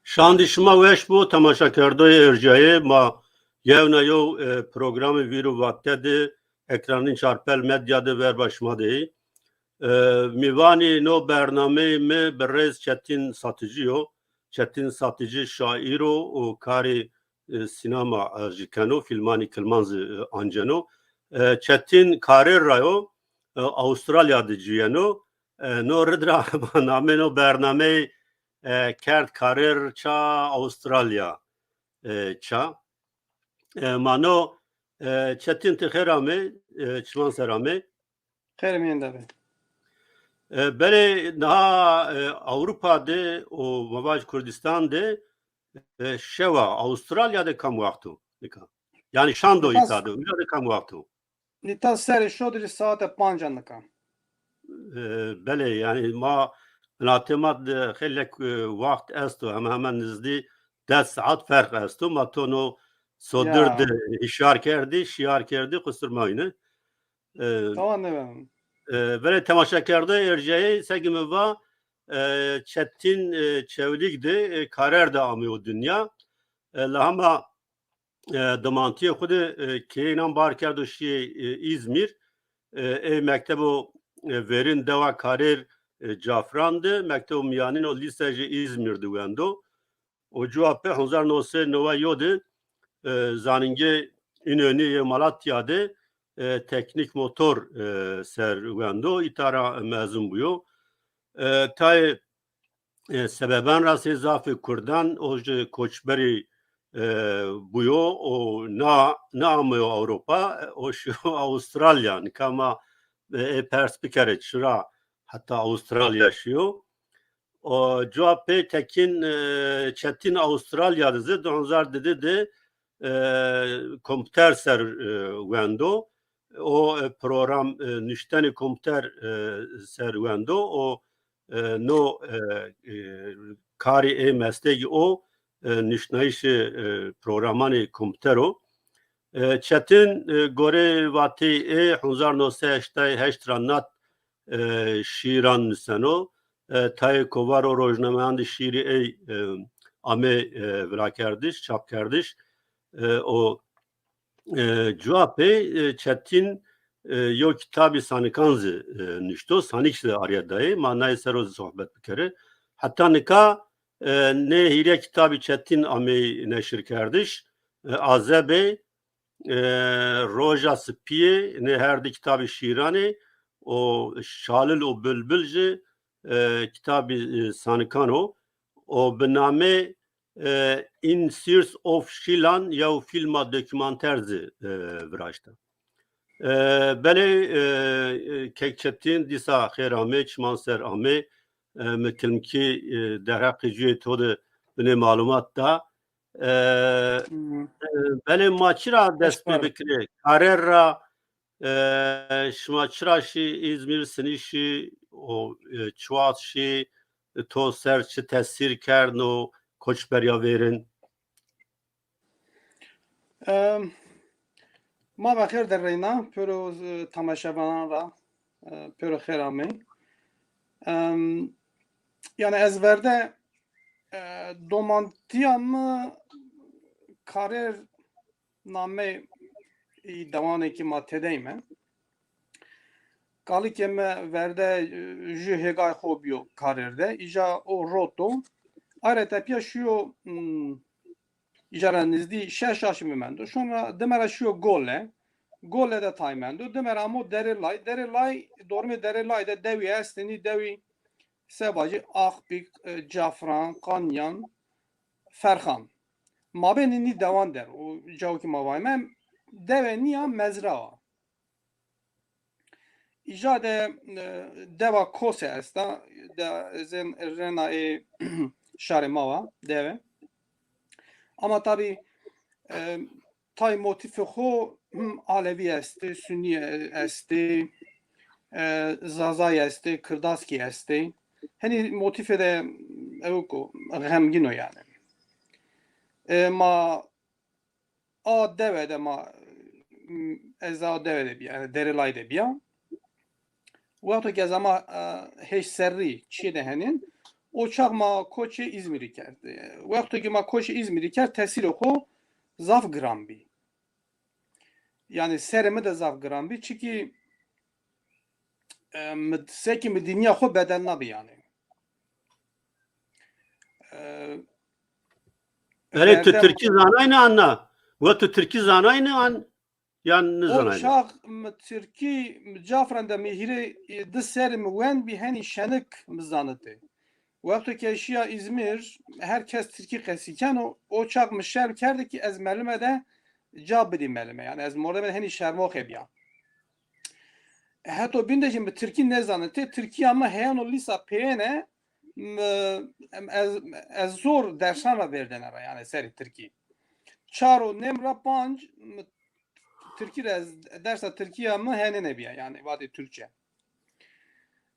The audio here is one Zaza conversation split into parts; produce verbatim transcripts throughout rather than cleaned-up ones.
Şandî şima weş bo, temaşakerdoyê erjayê ma yewna yew, e, programê Vîr û Vate de ekranên Çarpel Medya de verba şima de yê. E, mîvanî no bernameyê mi birêz Çetin Satıcı yo. Çetin Satıcı şaîr o û karê, e, sînema, e, jî keno, fîlmanî kilman zî, e, anceno. E, Çetin karêr ra yo, e, Avustralya de cuyeno. E, no rid ra ma namê no bernameyê, e, kerd karêr ça Avustralya, e, ça. E, ma no, e, Çetin, ti xêr amê, e, çiman ser amê. Xêr mîyan de be. E, belê niha, e, Ewropa de û ma vaj Kurdistan de, e, şewa, Avustralya de kam wext o nika? Yanî şando îta de, uca de kam wext o? Nîta serê şodirî saete panca nika. E, belê, yanî ma, binatê ma de xeylek, e, wext esto, hemen hemen nizdî des saet ferq esto. Ma to no sodir de hişyar kerdî, şiyar kerdî, qusur mewîne. E, Tawan nêbeno. E, belê temaşakerdoyê erjayê, seki mi va, e, Çetin, e, Çewlîg de, e, karer de ameyo dinya. E, la hema, e, dimantiyê xwu de, e, keyê înan bar kerdo şîyê, e, Îzmîr. E, ê mektebo, e, verîn dewa karêr, e, Cafran de, mektebo mîyanîn û lîse jî Îzmîr de wendo. O cuwa pê hezar newsey newey yo de, e, zanîngê Înönü yê Malatya de, e, teknîk motor, e, ser wendo, îta ra mezun bûyo. E, tayê, e, sebeban ra sey zafê kurdan o jî koçberî, e, bûyo û na, neameyo Ewropa, e, o şîyo Avustralya. Nika ma, e, ê pers bikerê çira heta Avustralya şîyo. O cuwa pê Tekin, e, Çetin Avustralya de zî du hezar didi de, e, komputer ser, e, wendo. O, e, program, e, nuştenê komputer, e, ser wendo. O, e, no, e, e, karê ê, meslegî o, e, nuşnayîşê, e, programanê komputer o. E, Çetin, e, gorê vateyê ê, hezar newsey heştay heşt ra nat, e, şîîran nuseno. E, tayê kovaro rojnameyan de şîîrê ey, e, amê, e, virakerdiş, çapkerdiş. E, o, e, cuwa pê, e, Çetin, e, yo kitabî sanikan zî, e, nuşto, sanik zî arîya dayê. Ma nayê ser o zî sohbet bikerê. Heta nika, e, nê hîrê kitabî Çetin amey neşirkerdiş. E, Azebê, e, Roja Sipî yê, nê her di kitabî şîîran ê, û Şalil û Bilbil jî, e, kitabî, e, sanikan o. Û bi namê, e, In Search of Shilan yew fîlma dokûmanter zî, e, viraşta. E, belê, e, e, Kek Çetin, dîsa xêr amê, çiman ser amê. E, mi kilmkî, e, derheqê cuyê to de binê malumat da. E, e, belê ma çira dest pê bikirê? Karer ra, e, şima çira şî Îzmîr, sinî şî û, e, çiwaxt şî, e, to ser çi tesîr kerd no koçberiya vêrin? Em, ma ve xêr de reyna, pêro, e, temaşevanan ra, e, pêro xêr amey. Em, yanî ez verde, e, domantiya mi karêr namey ê dewanê ki ma tedeyme. Kalikê mi verde, e, jü hêgay xo biyo karêr de. Îja o roto. Ayra tepîya şiyo, hmm, îja ra nizdî şeş aşmî mendo. Şona dime ra şiyo Gole. Gole de tay mendo. Dime ra amo Derê Lay. Derê Lay, dormê Derê Lay de dewî estê, nî dewî se vajî Axpîk, e, Cafran, Qanyan, Ferxan. Mabênê nî dewan der, o cawo ki ma vayme, dewe nîya mezra wa. Îja de, e, dewa Kose esta, de zên rena ê şarê ma wa, dewe. Ama tabî, e, tay motîfê xo, him Alevî estê, Sunî estê, e, Zazay estê, Kirdaskî estê. Henî motîfê de ewk o, xemgîn o yanî. E, ma a dewe de ma, m, ez a dewe de bîya, yanî Derê Lay de bîya. Wexto ke ez ama, e, heşt serrî çiyê de henên, O çax ma koçê Îzmîrî kerd. E, wexto ke ma koçê Îzmîrî kerd, tesîrê xo zaf giran bî. Yanî serê mi de zaf giran bî. Çikî, e, mi, sekî mi dinya xo bedelna bî yanî. E, Erê, tu verde tirkî zanaynî an na? We tu tirkî zanaynî an, yan O nizanaynî? çax mi tirkî, mi cafran de mi hîrê, e, di serrî mi wend bî, henî şenik mi zanitê. Wexto ke şîya Îzmîr, her kes tirkî qesî keno, o çax mi şerm kerdî ki ez melime de ca bidî melime. Yanî ez mordemê de henî şermoxe bîya. Heto bîn de jî mi tirkî nêzanitê. Tirkîya mi heyeno lîsa peyêne, mi, em, ez, ez zor dersan ra vêrdêne ra, yanî serê tirkî. Çar û nêm ra panc, mi tirkî ra ez, dersa tirkîya mi henêne bîya, yanî vatê Türkçe.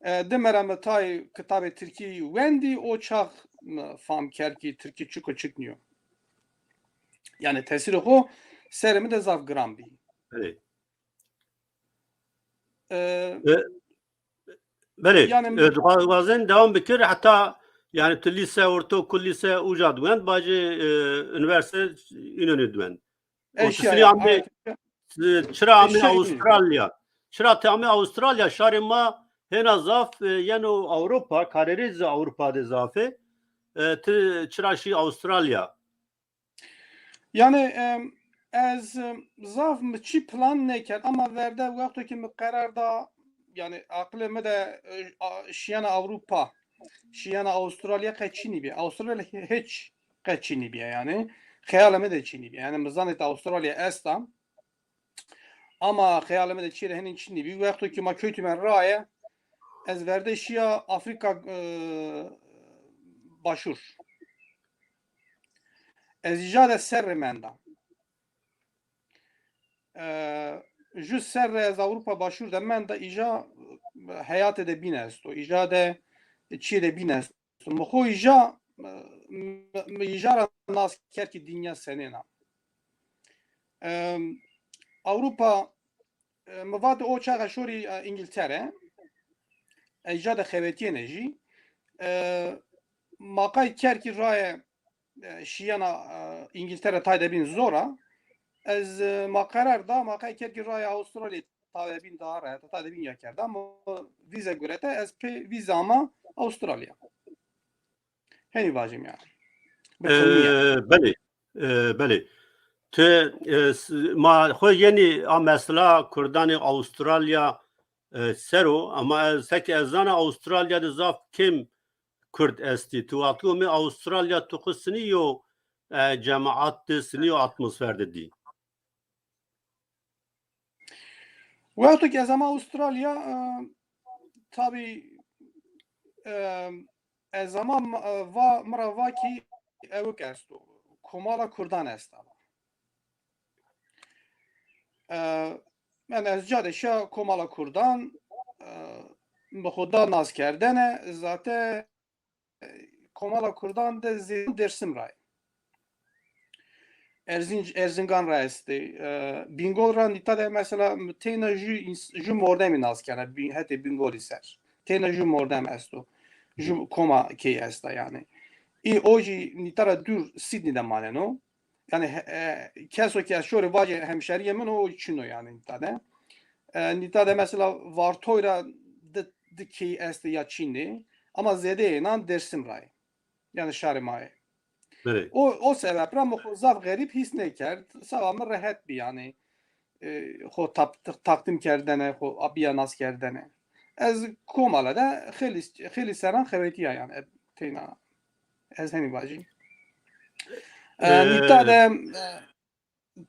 E, dime ra mi tay kitabê tirkî wendî, o çax mi fam kerd ki tirkî çik û çik nîyo. Yanî tesîrê xo serê mi de zaf giran bî. Belê. E, E, belê, yanî e, wa-, wazen dewam bikir, heta, yanî, tu lîse ortaokul, lîse uca di wend, bacê, e, unîversîte Înonî di wend. Û tu eşya sinî ya, amê, evet. Çira amê Eşya Înonî. Avustralya? Çira ti amê Avustralya, şarê ma hêna zaf, e, yeno Ewropa, karêrê zî Ewropa de zaf ê. E, ti çira şî Avustralya? Yanî, em, ez, em, zaf mi çî plan nêkerd, ama verde wexto ke mi qerar da, yanî aqilê mi de, e, a, şîyena Ewropa, şîyena Avustralya qe çînî bîye. Avustralya hi-, hiç qe çînî bîye yanî. Xeyalê mi de çînî bîye. Yanî mi zanê Avustralya esta. Ama xeyalê mi de çî rê henî çînî bî. Wexto ke ma kewtîme raye, ez verde şîya Afrîka, e, Başûr. Ez îja de serrê menda. E, ju serre ez Ewropa Başûr de menda, îja, e, heyatê de bîn esto. Îja de çîyê de bîn esto. Mi xo îja, mi, mi îja ra nas kerd ki dinya senên a. Em, Ewropa, e, mi vatê o çax ez şorî, e, Îngîltere. Ez îja de xebetîyêne jî. E, ma qay kerd ki raye, e, şîyena, e, Îngîltere tay de bîn zor a. Ez, e, ma qerar da, ma qay kerd ki raye Avustralya tay de bîn daha rehet, tay de bîn ya kerda. Ama vîze gurete, ez pê vîze ama Avustralya. Henî vajîm yanî. Bi kılmî yanî. E, belê. E, belê. Ti, e, s-, ma xo yenî a mesela Kurdanê Avustralya, e, ser o, ama ez, seke ez zana Avustralya de zaf kêm Kurd estî. Tu wexto mi Avustralya tu xo sinî yo, e, cemaat de, sinî yo atmosfer de dî? Wexto ke ez ama Avustralya, e, tabî, e, ez ama, e, va, mi ra va ki ewik esto. Komala Kurdan esta. E, yanî ez ca de şa Komala Kurdan, e, bi xo da nas kerdene, zate Komala Kurdan de zêdî Dêrsim ra yê. Erzinc-, Erzingan ra estê. E, Bîngol ra nîta de mesela teyna ju ins-, ju mordemî nas kena, Bî-, hetê Bîngolî ser. Teyna ju mordem esto. Ju koma key esta yanî. Î o jî nîta ra dûr Sydney de maneno. Yanî, he-, e, keso ke ez şorê vacê hemşeriyê min o, o çin o yanî nîta de. E, nîta de mesela Vartoy ra di, di key estê ya çin ê, ama zêdeyê înan Dêrsim ra yê. Yanî şarê ma yê. Belê. O, o sebeb ra mi xo zaf xerîb hîs nêkerd. Seba mi rehet bî yanî. E, xo tap-, taqdîm kerdene, xo a bîya nas kerdene. Ez Komala de xeylî, xeylî serran xebetîya yanî, e, teyna ez henî vajî. E, e, nîta de,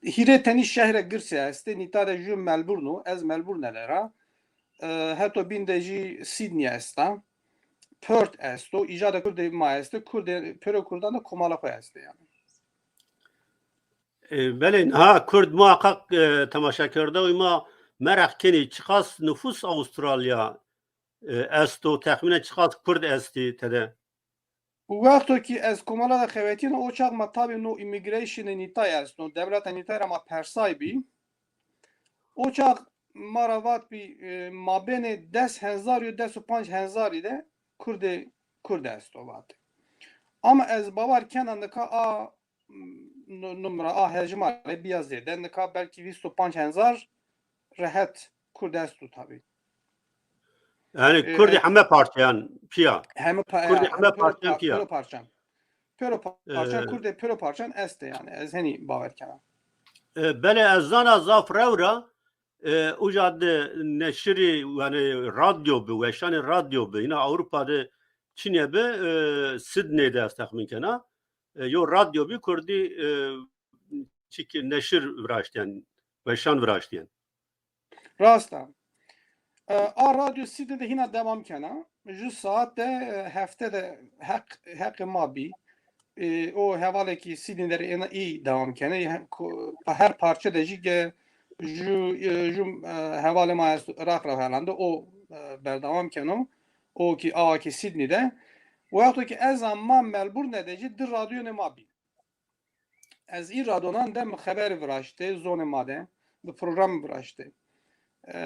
e, hîrê tenî şehrê girsî estê. Nîta de ju Melbourne o, ez Melbourne de ra. E, heto bîn de jî Sydney esta. Perth esto. Îca de Kurdê ma estê. Kurdê, pêro Kurdan de komala xo estê yanî. E, belê, ha, Kurd muhakkak, e, temaşekerdewê ma meraq kenê çiqas nufus Avustralya, e, esto, texmînen çiqas Kurd estî tede? Wexto ki ez komala de xebetîyena, o çax ma tabî no immigration-ê nîtay esto, dewleta nîtay ra ma persay bî. O çax ma ra vat bî, e, mabênê des hezarî û des û panc hezarî de Kurdê Kurd esto vatê. Ama ez bawer kena nika a, nu-, numra a hejmarê bîya zêde, nika belkî vîst û panc hezar rehet Kurd esto tabî. Yanî Kurdî heme parçeyan pîya. Heme pa-, Kurdî heme parçeyan pîya. Pêro parçan. Pêro parçan, Kurdê pêro parçan estê yanî. Ez henî bawer kena. E, belê ez zana zaf rew ra, e, uca de neşirî, yanî radyo bi, weşanê radyo bi. Hîna Ewropa de çinê bi, e, Sydney de ez texmîn kena. E, yo radyo bi Kurdî, e, çikî neşir viraştîyen, weşan viraştîyen. Rast a. E, a radyo Sydney de hîna dewam kena. Ju saet de, e, hefte de heq, heqê ma bî. E, o hevalê kî Sydney de rê êna î dewam kenê. He-, ko-, pa her parçe de jî ge-, ju, e, ju, e, hevalê ma esto Iraq ra helan de, o, e, berdewam keno. O kî, awa kî Sydney de. Wexto kî ez ama Melbourne de jî di radyonê ma bî. Ez î radonan de mi xeber viraştê zonê ma de, mi program viraştê, e,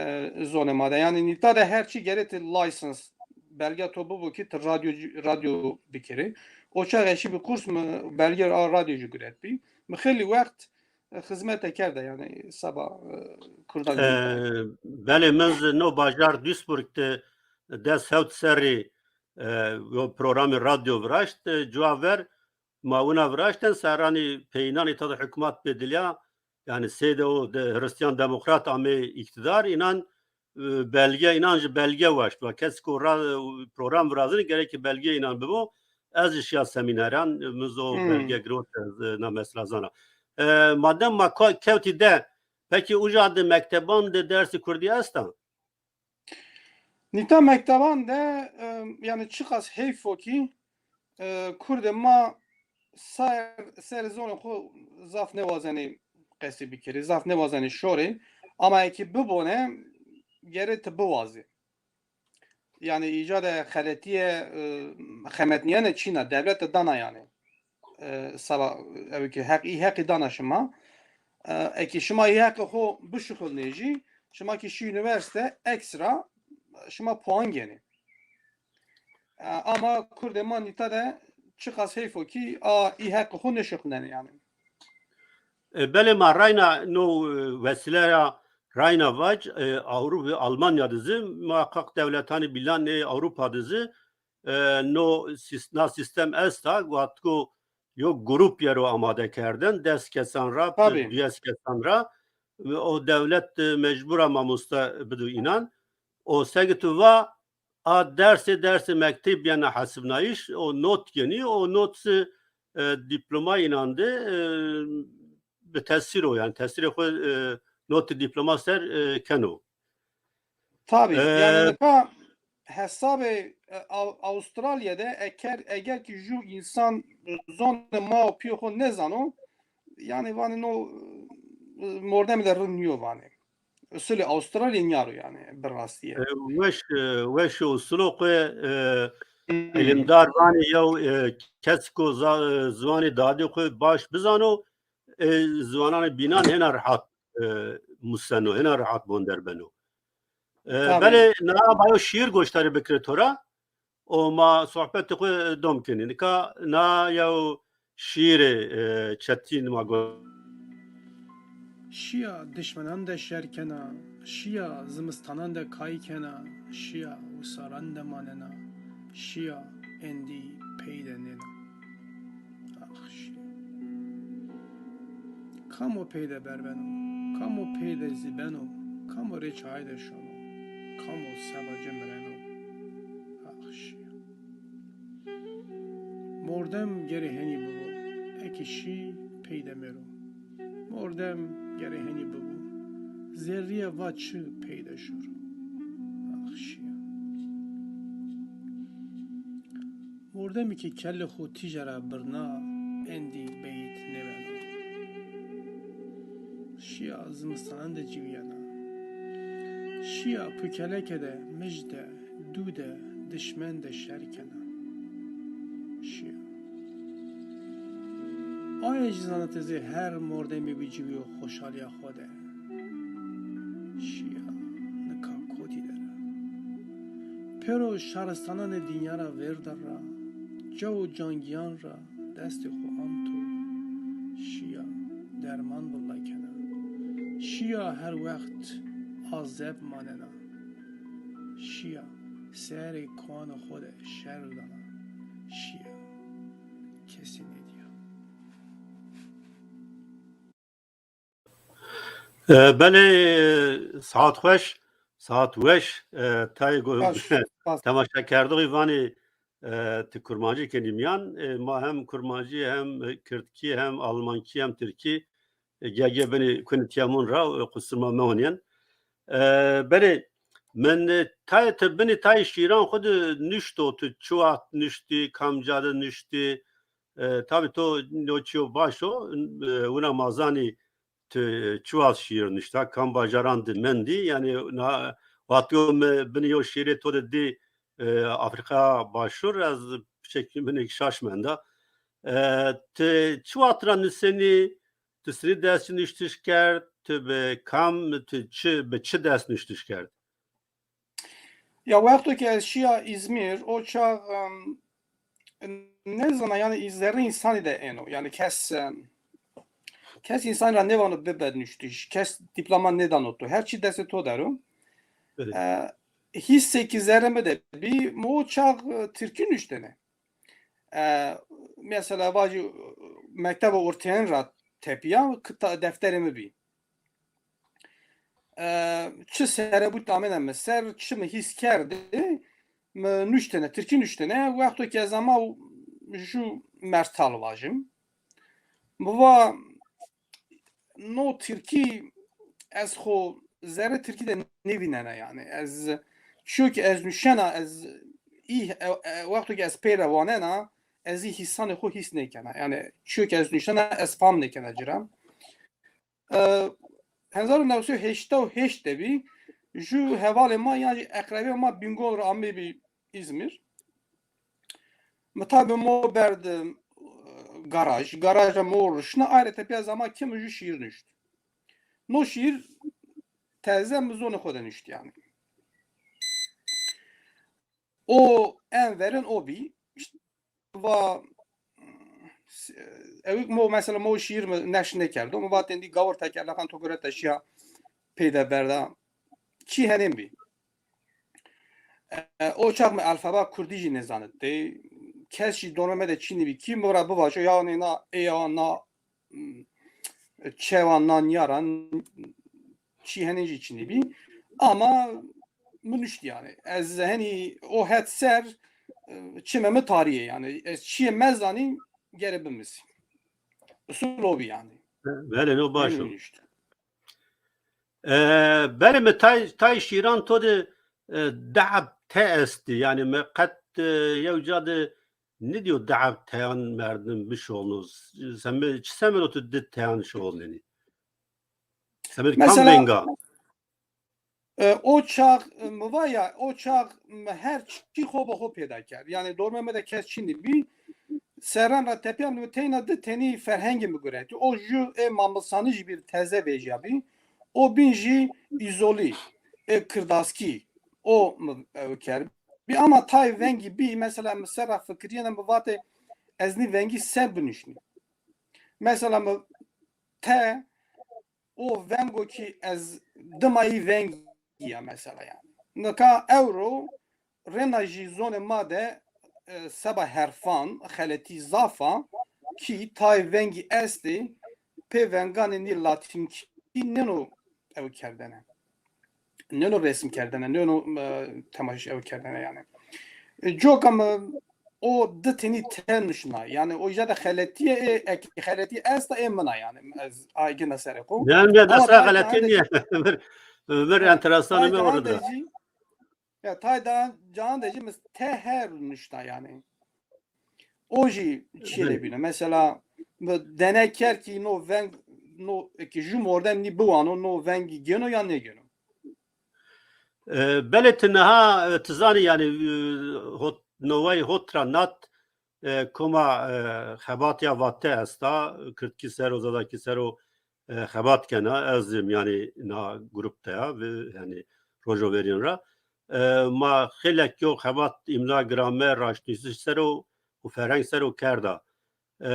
zonê ma de. Yanî nîta de her çî gerê ti license, belge to bibo ki ti radyo, radyo bikerê. O çax ez şîbî kurs, mi belge a radyo jî guretbî. Mi xeylî wext, e, xizmete kerde, yanî seba, e, Kurdan. E, belê, mi zî no bajar Duisburg de des hewt serrî, e, yo programê radyo viraşt, e, cuwa ver ma wina viraşten, serranî peyînan îta de hukmat bedilya, yanî seyde o de Hristiyan Demokrat amê îktidar, înan, e, belge, înan jî belge waşt. Va kes ku ra-, program virazin, gerek ki belge înan bibo. Ez jî şiya semîneran, e, mi zî o belge girot, ez, e, na mesela zana. E, madem ma ko-, kewtî de, pekî uca de mekteban de dersê kurdî esta? Nîta mekteban de, e, yanî çiqas heyf o kî, e, kurdê ma ser, ser zonê xo zaf nêwazenê qesî bikerê, zaf nêwazenê şorê. Ama eke bibone, gerê ti biwazê. Yanî îca de xeletîye, e, xemetnîyene çîna, dewlete dana yanî. E, seba, ew ki heq, î heqî dana şima. E, eke şima î heqê xo bişuxulnê jî, şima ki şî unîversîte ekstra şima puan gênê. E, ama kurdê ma nîta de çiqas heyf o ki a î heqê xo nêşuxulnenê yanî. E, belê ma rayna no, e, wesîle ra rayna vac, e, Ewropa, Almanya de zî, muhaqqaq dewletanê bîlan ê Ewropa de zî, e, no sîs-, na sîstem esta, vatiko yo grup yero amade kerden, des kesan ra, duyes kesan ra, ve o dewlet, e, mecbur a mamoste bido înan. O seke tu va, a dersê, dersê mekteb yena hesibnayîş, o not genî, o not, e, dîploma înan de, e, bi tesîr o, yanî tesîrê xo, e, notê dîploma ser, e, keno. Tabî, e, yanî nika hesabê, e, Aw-, Awustralya de eker, eger ki ju însan zonê ma û pîyê xo nêzano, yanî vanê no, e, mordemî de rind nîyo vanê. Usulê Awustralya nîya ro yanî bi rastîye. E, weş, e, weş o usulo xo, e, îlimdar vanê yew, e, kes ko za-, e, ziwanê dadê xo baş bizano, e, ziwananê bînan hêna rehat, e, museno, hêna rehat bonder beno. E, belê na ma yo şîîr goştarî bikirê to ra. O ma sohbetê xo dom kenî. Nika na yew şîîrê, e, çetîn ma go- Şîya dişmenan de şer kena, şîya zimistanan de kay kena, şîya wisaran de manena, şîya endî pey de nêna. Ax şîya. Kamo pey de berbeno, kamo pey de zî beno, kamo rê çayê de şono, kamo seba ci mireno. Ax şîya. Mordem gerê henî bibo, eke şî pey de mêro. Mordem gerê henî bibo, zerrîye va çi pey de şoro. Ax şîya. Mordemî ki kellê xo tîje ra birna, endî beyît nêbeno. Şîya zimistanan de ciwîyena. Şîya pukeleke de, mij de, dû de, dişmen de şer kena. Şîya. Aye jî zanete zê her mordemî biciwîyo xoşalîya xo de. Şîya nika kotî der a. Pêro şaristananê dinya ra vêrda ra, ca û cangîyan ra destê xo ant û şîya derman villa kena. Şîya her wext azeb manena. Şîya serê koanê xo de şer dana. Şîya kesî nêdîya. E, belê, e, saet xweş, saet weş, e, tayê go-, Baş, baş. Temaşekerdoxî vanê, e, ti kurmancî kenî mîyan, e, ma hem kurmancî, hem kirdkî, hem almankî, hem tirkî, e, ge-ge binê kunî tîyamon ra, e, qusur ma meonîyen. E, belê, min, e, tayê ti binê tayê şîran xwu de nuşto, tu çi wext nuştî, kamca de nuştî, E, tabî to no çîyo baş o, e, wina ma zanî tu çi wext şîîr nuşta, kam bajaran de mendî, yanî na, wextî yo mi binî yo şîîrê to de dî, e, Afrîka Başûr, ez piçekî binêk şaş menda. E, ti çi wext ra nusenî, tu senî dest nuştiş kerd, tu bi kam, tu çi, bi çi dest nuştiş kerd? Ya wexto ke ez şiya Îzmîr, o çax, em, nêzana, yanî zerrê însanî de êno. Yanî kes, em, kes însanî ra nêvano bibe nuştiş, kes dîploma nêdano to. Her çî destê to der o. Evet. E, hîsê ki zerrê mi de bî, mi o çax, e, tirkî nuştene. E, mesela vajî, e, mekteba orteyan ra tepîya, kita-, defterê mi bî. E, çi serebût amêne mi ser, çi mi hîs kerdî, mi nuştene, tirkî nuştene. Wexto ke ez ama ju mertal vajim. Mi va, no tirkî ez xo zerrê tirkî de nêvînena yanî. Ez çîyo ke ez nuşena, ez î, e, e, wexto ke ez pey ra wanena, ez î hîsanê xo hîs nêkena. Yanî çîyo ke ez nuşena, ez fam nêkena ci ra. E, hezar û new sey û heştay û heşt de bî, ju hevalê ma yan jî eqrebê ma Bingol ra amebî Îzmîr. Mi tabî mo berd, e, garaj. Garaja mo rişna, aye ra tepîya zama ke mi ju şîîr nuşt. No şîîr teze mi zonê xo de nuşt yanî. O en verin o bî. Va, ewik mo, mesela mo şîîr mi neşr nêkerdo. Mi vatên dî gawir tekerlekan to gurete şiya peyde berda. Çî henên bî. E, o çax mi alfaba kurdî jî nêzanitê. Kes jî dormê me de çinî bî kî mi ra bivajo ya nêna ê ya na, m, çewa na nîyaran çî henên jî çinî bî. Ama mi nuşt yanî. Ez henî o het ser, e, çimê mi tarî yê yanî. Ez çîyê mezanî gere bimisî. Usul o bî yanî. Belê, no baş o. Nuşt. E, belê mi tay, tay şîran to de, e, deheb te estî. Yanî mi qet, e, yew ca de nidîyo deheb teyan merdim bişolno. Semê, çi semêd o tu di teyan şolnenî? Semêd kam venga? E, o çax, e, mi va ya, o çax mi her çî xo bi xo peyda kerd. Yanî dormê mi de kes çinî bî. Serran ra tepîya mi teyna di tenî ferhengê mi guretî. O ju ê Mamilsanijî bî, teze vejîya bî. O bîn jî Îzolî, ê Kirdaskî. O mi, e, kerd. Bî ama tay vengî bî, mesela mi ser ra fikirîyena mi vatê ez nî vengî se binuşnî. Mesela mi te o vengo ki ez dima î vengî ya mesela yanî. Nika ewro rêna jî zonê ma de, e, seba herfan, xeletî zaf a, kî tay vengî estê, pê venganê nî latînkî nêno ew kerdene. Nêno resim kerdene, nêno, e, temaşe ew kerdene yanî. E, coka mi o di tenî te nuşna. Yanî o îja de xeletîye, ê, eke xeletî esta ê min a yanî. Ez ay gina serê xo. Yanî ya desa xeletî nîye. Ömür, ömür enteresan mi orada. Ya tay da can de jî mi te her nuşna yanî. O jî çîyê de bîne. Mesela mi dene kerd ki no veng, no ki ju mordem nî biwano, no vengî gêno ya nêgêno. E, belê ti niha, e, ti zanî yanî, e, hot, nowey hot ra nat, e, koma, e, xebat ya vate esta, kirdkî ser o, zazakî ser o, e, xebat kena, ez zî yanî na grup de ya, ve, yanî rojo verîn ra. E, ma xeylek yo xebat îmla, gramer, raştnuştiş ser o û ferheng ser o kerda. E,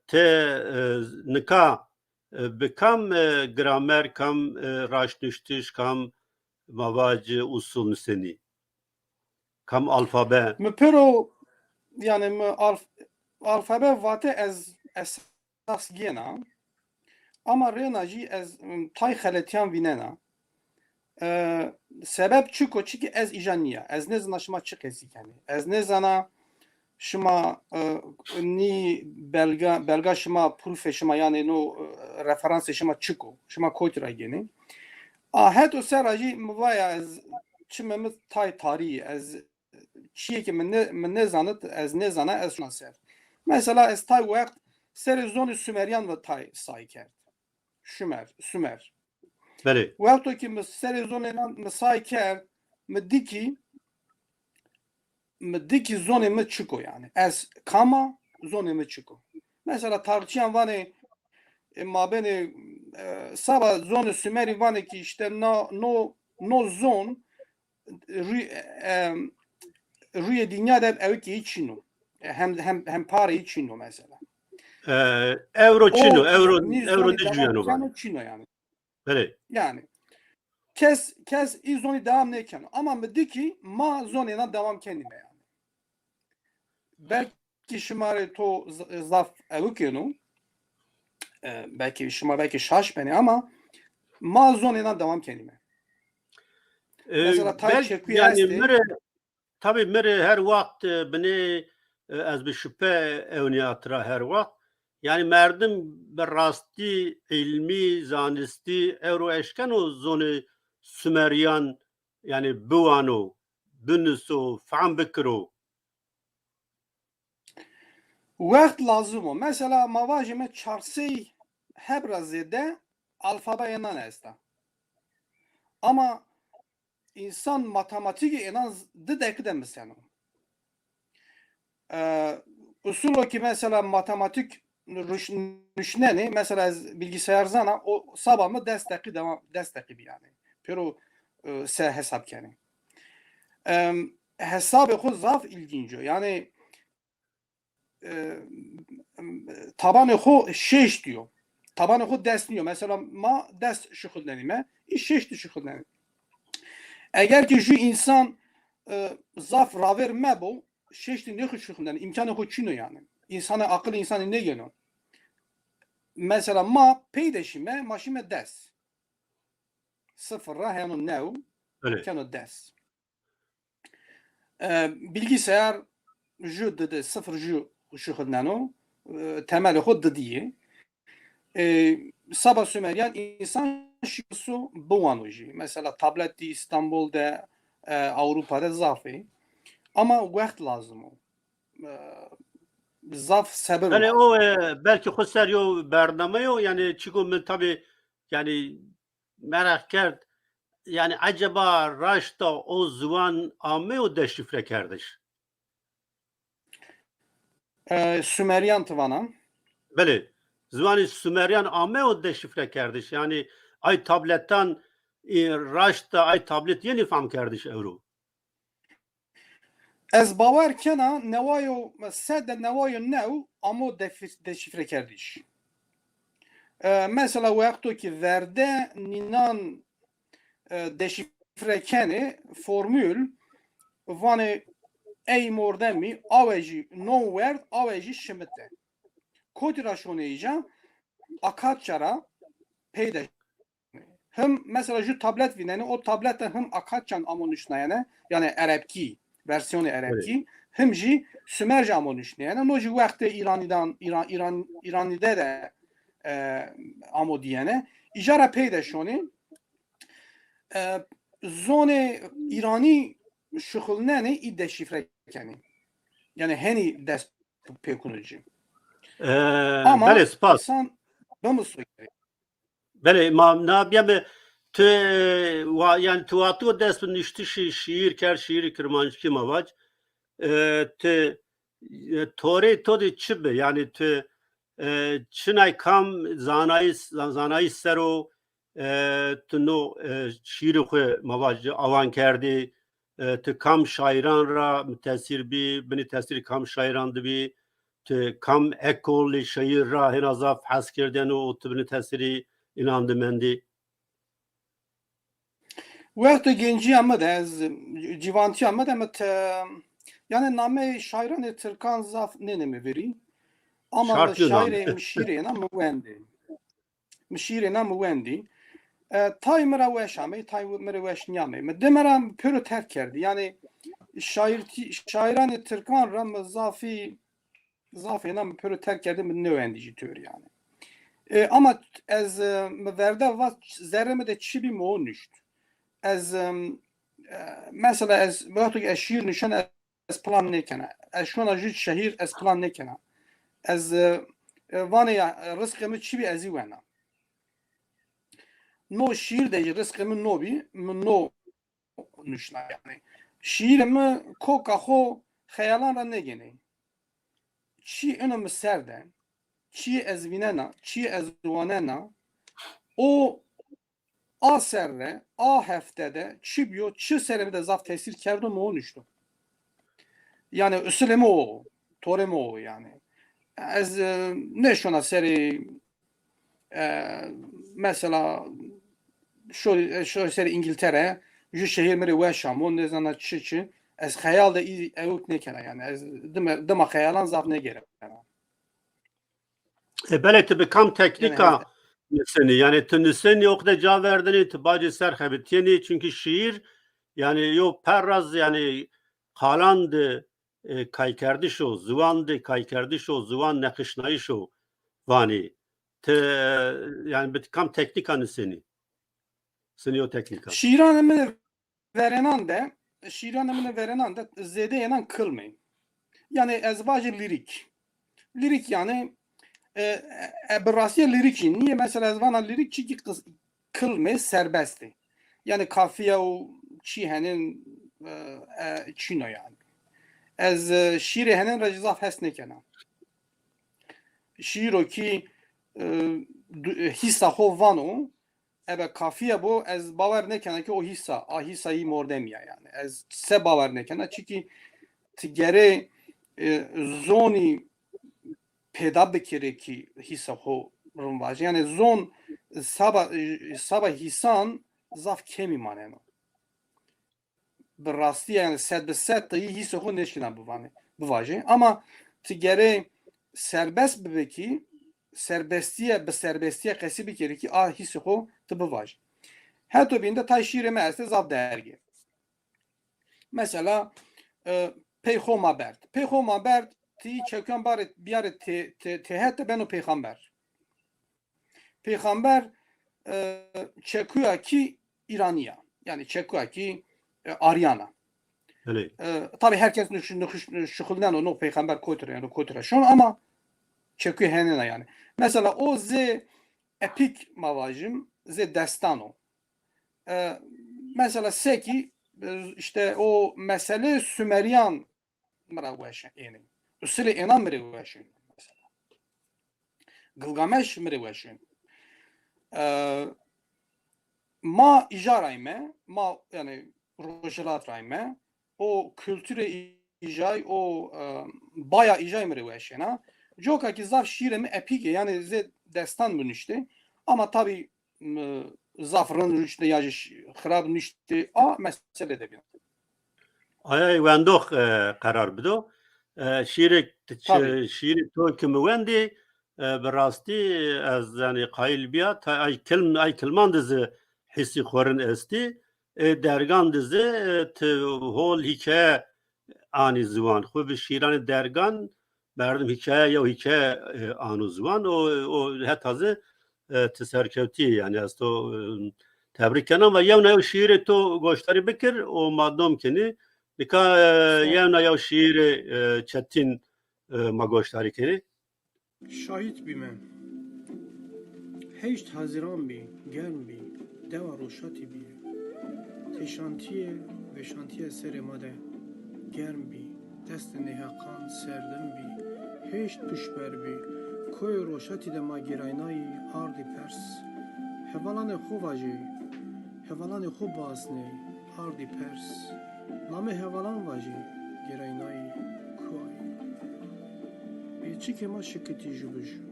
ti, e, nika, e, bi kam, e, gramer, kam, e, raştnuştiş, kam ma vac usul nusenî? Kam alfabe? Mi pêro, yanî mi alf-, alfabe vate ez esas gêna. Ama rêna jî ez, m, tay xeletîyan vînena. E, sebeb çiko? Çike ez îja nîya. Ez nêzana şima çi qesî kenî. Ez nêzana şima, e, nî belga, belga şima, prûfê şima, yanî no, e, referansê şima çik o? Şima kotî ra gênê? A, heto ser ra jî mi vaya ez çimê mi tay tarî, ez çiyê ke mi nê-, mi nêzanit, ez nêzana, ez şuna ser. Mesela ez tay wext serê zonê Sumeryan ve tay say kerd. Şumer, Sumer. Belê. Wexto ki mi serê zonê nan mi say kerd, mi di ki, mi di ki zonê mi çik o yanî. Ez kam a, zonê mi çik o. Mesela tarixçiyan vanê, e, mabênê, e, saba zonê Sumerî vanê ki îşte na, no, no zon rû-, e, rûyê dinya de ewikê yî çin o. E, hem, hem, hem parê yî çin o mesela. E, ewro çin o, ewro, nî ewro zonî nêcuyeno vanê. Çin o yanî. Belê. Yanî kes, kes î zonî dewam nêkeno. Ama mi di ki ma zonê nan dewam kenîme yanî. Belkî şima rê to z-, zaf ewikêno. E, belkî şima belkî şaş benê ama ma zonê nan dewam kenîme. E, mesela tay çekuyê yanî estê. Mi rê Tabî mi rê her wext, e, binê, e, ez bi şupe ewnîya tira her wext. Yanî merdim bi rastî îlmî, zanistî ewro eşkeno zonê Sumerîyan, yanî biwano, binuso, fehm bikiro? Wext lazim o. Mesela ma vajîme çar sey heb ra zêde alfabeyê nan esta. Ama însan matematîkê ênan z-, di deqî de miseno. E, usulo ki mesela matematîk nuş-, nuşnenê, mesela ez bilgisayar zana, o saba mi des deqî dewam, des deqî bî yanî. Pêro, e, se hesab kenê. Em, hesabê xo zaf îlgînc o. Yanî e, tabanê xo şeştî yo. Tabanê xo des nîyo. Mesela ma des şuxulnenîme, î şeştî şuxulnenê. Eger ki ju însan, e, zaf ravêr mebo, şeştî nêxo şuxulnenê. Îmkanê xo çin o yanî. Însanê aqil însanî nêgêno. Mesela ma pey de şîme, ma şîme des. Sifir ra heno new, keno des. E, bilgisayar ju didi, sifir ju şuxulneno, e, temelê xo didi yê. E, saba Sumerîyan însan şiso biwano jî. Mesela tabletî Îstanbul de, e, Ewropa de zaf ê. Ama wext lazim o. E, zaf sebir lazim o. Yanî o, e, belkî xo ser yo bername yo, yanî çiko mi tabî, yanî meraq kerd, yanî eceba raşta o ziwan ameyo deşîfrekerdiş? E, Sumerîyan ti vana? Belê. Ziwanê Sumerîyan ameyo deşîfrekerdiş? Yanî ay tabletan, e, raşta ay tablet yenî famkerdiş ewro? Ez bawer kena newayo, sede newayo new amo defi-, deşîfrekerdiş. E, mesela wexto ki verde nînan, e, deşîfre kenê formul, vanê ey mordemî awe jî non werd, awe jî şimite. Kotî ra şonê îca? Akatça ra peyde. Him mesela ju tablet vînenê, o tablete him Akatçan amo nuşnayene, yanî erebkî, versiyonê erebkî, him jî Sumerci amo nuşnayene. No jî wextê Îranîdan, Îran, Îran, Îranîde de, e, amo dîyene. Îja ra peyde şonê, e, zonê Îranî şuxulnenê, î deşîfre kenê. Yanî henî dest pê kuno ci. E, ama belê, spas. Însan bimuso gerê. Belê, ma na bîyeme tu, wa-, yanî tu wexto dest bi nuştişî şîîr kerd, şîîrî kirmanckî ma vac. E, tu, e, torê to de çi bi? Yanî tu, e, çinay kam zanayîs, zan-, zanayîs ser o, e, tu no, e, şîîrê xwu ma vac awan kerdî, e, ti kam şairan ra mitesîr bî, binî tesîrî kam şairan de bî, ti kam ekolê şair ra hêna zaf hes kerdêno û ti binî tesîrî înan de mendî? Wextê gencîya mi de, ez cîvantîya mi de mi te, yanî nameyê şairanê tirkan zaf nênê mi vîrî. Ama mi şairê, mi şîîrêna mi wendê. Mi şîîrêna mi wendî. E, tay mi ra weş amey, tay mi rê weş nîyamey. Mi dime ra pêro terk kerdî. Yanî şairtî, şairanê tirkan ra mi zafî zaf hêna mi pêro terk kerdî, mi nêwendî jî tewr yanî. E, ama ez, e, mi verde va zerrê mi de çi bî mi o nuşt. Ez, e, e, mesela ez wexto ke ez şîîr nuşen ez plan nêkena. Ez şona jû şehîr ez plan nêkena. Ez, e, e, vanê ya, e, rizqê mi çi bî ez î wena. No şîîr de jî rizqê mi no bî, mi no nuşna yanî. Şîîrê mi koka xo xeyalan ra nêgênê. Çî ino mi ser de, çî ez vînena, çî ez wanena, o a serre, a hefte de çi bîyo, çi serê mi de zaf tesîr kerdo, mi o nuşto. Yanî usilê mi o, torê mi o yanî. Ez, e, nêşona serê, e, mesela şo, şo serê Îngîltere, jû şehîr mi rê weş amo, nêzana çi çi. Ez xeyal de î ewk nêkena yanî. Ez dima, dima xeyalan zaf nêgêrena. E, belê ti bi kam teknîka nusenî? Yanî ti nusenî, o qede ca verdenî, ti bacê ser xebitîyenî, çunkî şîîr yanî yew perra zî yanî qalan de, e, kaykerdiş o, ziwan de kaykerdiş o, ziwan neqişnayîş o vanî. Ti, e, yanî bi ti kam teknîka nusenî? Senî o teknîka? Şîîranê mi verênan de, şîîranê min ê verênan de zêde ênan kilm ê. Yanî ez vajî lîrîk. Lîrîk yanî, e, e, bi rastîye lîrîk jî nîyê. Mesela ez vana lîrîk çikî qis-, kilm ê serbest ê. Yanî kafîye û çî henên, e, e, çîn o yanî. Ez, e, şîîrê henên ra jî zaf hes nêkena. Şîîro kî, e, du-, e, hîsa xo vano, ebe kafîye bo, ez bawer nêkena ke o hîsa, a hîsa yî mordemî ya yanî. Ez se bawer nêkena? Çikî ti gerê, e, zonî pêda bikerê kî hîsa xo rind vajê. Yanî zon saba, e, saba hîsan zaf kemî maneno. Bi rastî yanî sed bi sed de yî hîsê xo nêşkîna bivanê, bivajê. Ama ti gerê serbest bibê kî, serbestîye, bi serbestîye qesî bikerî kî a hîsê xo ti bivajî. Heto bîn de tay şîîrê mi estê zaf derg ê. Mesela, e, pey xo ma berd. Pey xo ma berd, ti yî çekuyan barê, biyarê tê-, tê-, têhet de beno pêxamber. Pêxamber, e, çekuya kî Îranî ya. Yanî çekuya kî, e, Aryan a. Belê. E, tabî her kes nix-, nix-, nix-, şuxulneno no pêxamber kotî ra, yanî kotî ra şon ama çekuya henên a yanî. Mesela o zê epîk ma vajim, zê destan o. E, mesela sekî, e, îşte o meseleyê Sumerîyan mi ra weş ênê. Usilê ênan mi rê weş ên. Mesela. Gilgameş mi rê weş ên. E, ma îja ra yîme, ma yanî rojhilat ra yîme. O kulturê îjay, o, e, baya îjay mi rê weş êna. Coka kî zaf şîîrê mi epîk ê, yanî zê destan mi nuştê. Ama tabî, e, zaf rind nuştê ya jî ş-, xirab nuştê, a mesele de bîn. Ayay wendox, e, qerar bido. E, şîîrê, şîîrê to ki mi wendî, e, bi rastî ez, yanî, qayîl bîya, ta-, ay kilm-, ay kilman de zî hîsî xo rind estî. E, dergan de zî, e, ti hol hîkaye anî ziwan. Xwu bi şîîranê dergan merdim hîkaye, yew hîkaye, e, ano ziwan. O, o heta zî, e, ti serkewtî yê, yanî ez to, e, tebrik kena. Ve yewna yew şîîrê to goşdarî bikir û ma dom kenî. Nika, e, yewna yew şîîrê, e, Çetîn, e, ma goşdarî kenî. Şahît bîme. Heşt Hezîran bî, germ bî, dewa Roşatî bî. Têşantîye, vêşantîye serê ma de germ bî. Destê nêheqan serdin bî. Heşt pişber bî. Koyê Roşatî de ma gêraynayî, ardî pers. Hevalanê xo vajê, hevalanê xo biasnê, ardî pers. Namê hevalan vajî, gêraynayî, kuayî. Bêçikê ma şikitî jû bi jû.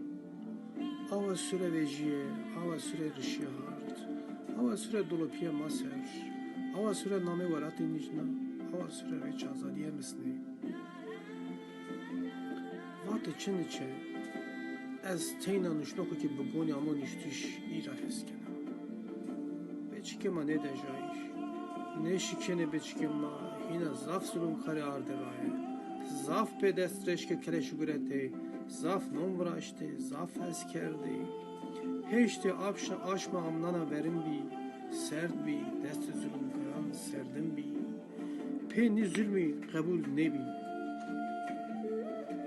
Awa sure vejîye, awa sure rişîye hard. Awa sure dolopîye ma ser. Awa sure namê welatê nîcna. Awa sure rêç azadîye misnê. Vate çini çe, ez teyna nuştoxo ke bi gonî amo nuştîş î ra hes kena. Beçikê ma nêdejayî. Nêşikenê beçikê ma, hîna zaf zulumkarî arde raye. Zaf pê dest reşke keleşî guretê, zaf non viraştê, zaf hes kerdê. Heştê apşa aşma amnana verin bî, serd bî, destê zulumkaran serdin bî. Pê nî zulmî qebul nêbî.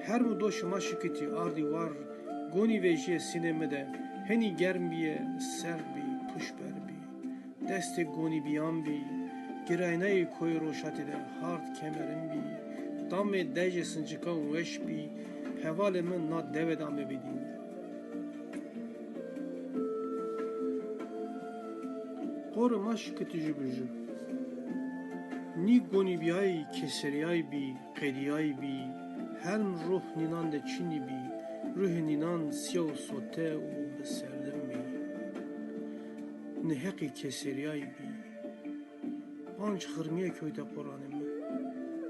Herm û doşê ma şikitî ardî war, gonî vejîye sînê mi de, henî germ bîye, serd bî, puşber bî. Destê gonîbîyan bî, giraynayê koyê roşatî de hard kemerin bî. Damê dejê sincikan weş bî, hevalê mi na dewe de ame bidîn. Qorê ma şikitî jû bi jû. Nî gonîbîyayî, keserîyayî bî, qedîyayî bî, herm ruh nînan de çinî bî, ruhê nînan sîya û sote û bi serdin bî. Nêheqî keserîyayî bî. Panc xirmîye kewte qoranê mi.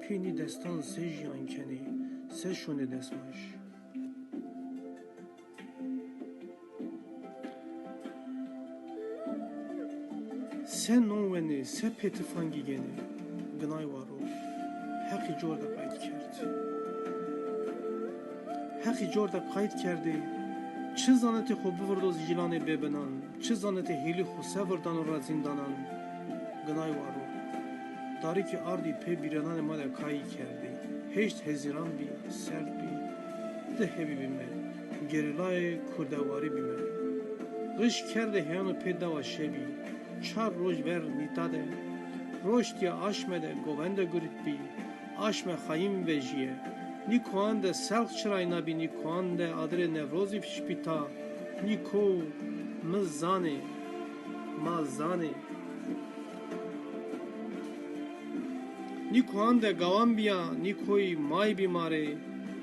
Pê nî destan se jîyan kenê, se şonê destmaj. Se non wenê, se pê tifangî genê, ginay wa ro. Heqî cor de qayt kerd. Heqî cor de qayt kerdê, çi zanetê xo bivirdo zîlanê bêbinan, çi zanetê hêlî xo se virdano ra zîndanan, ginay wa ro. Darî kî ardî pê bîrananê ma de kayî kerdî. Heşt hezîran bî, serd bî. Di hebî bîme. Gerîlayê kurdewarî bîme. Riş kerdê heyano pê dewa şebî. Çar roj ver nîta de. Roştîya aşme de govende guritbî. Aşme xayîn vejîye. Nî koan de selx çiraynabî, nî koan de adirê Newrozî şibî ta. Nî ko mi zanê, ma zanê. Nî koan de gawan bîya, nî koyî may bî ma rê,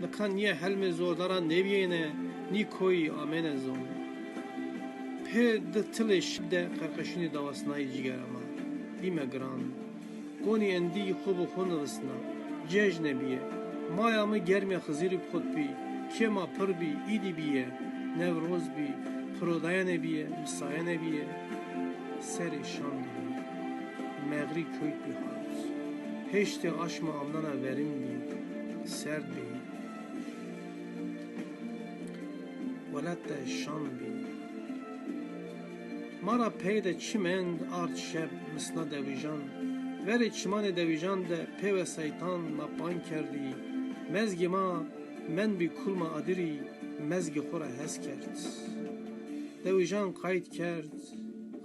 nika nîye helmê zordaran nêbîyêne, nî koyî amêne zon. Pê di tilê şib de qerqeşînê dawasnayî cîgera ma. Bîme giran. Gonî endî xo bi xo nivisna. Cejne bîye. Maya mi germê Xizirî bi xo de bî. Kê ma pir bî, îdî bîye. Newroz bî, pirodayene bîye, misayene bîye. Serê şan bî. Mexrî kewt bî hard. Heştê aşma amnana verin bî. Serd bî. Welat de şan bî. Ma ra pey de çi mend ard şeb misna dewijan. Verê çimanê dewijan de pê wesayîtan ma pan kerdî. Mezgê ma mend bî kulma adirî, mezgê xo ra hes kerd. Dewijan qayt kerd,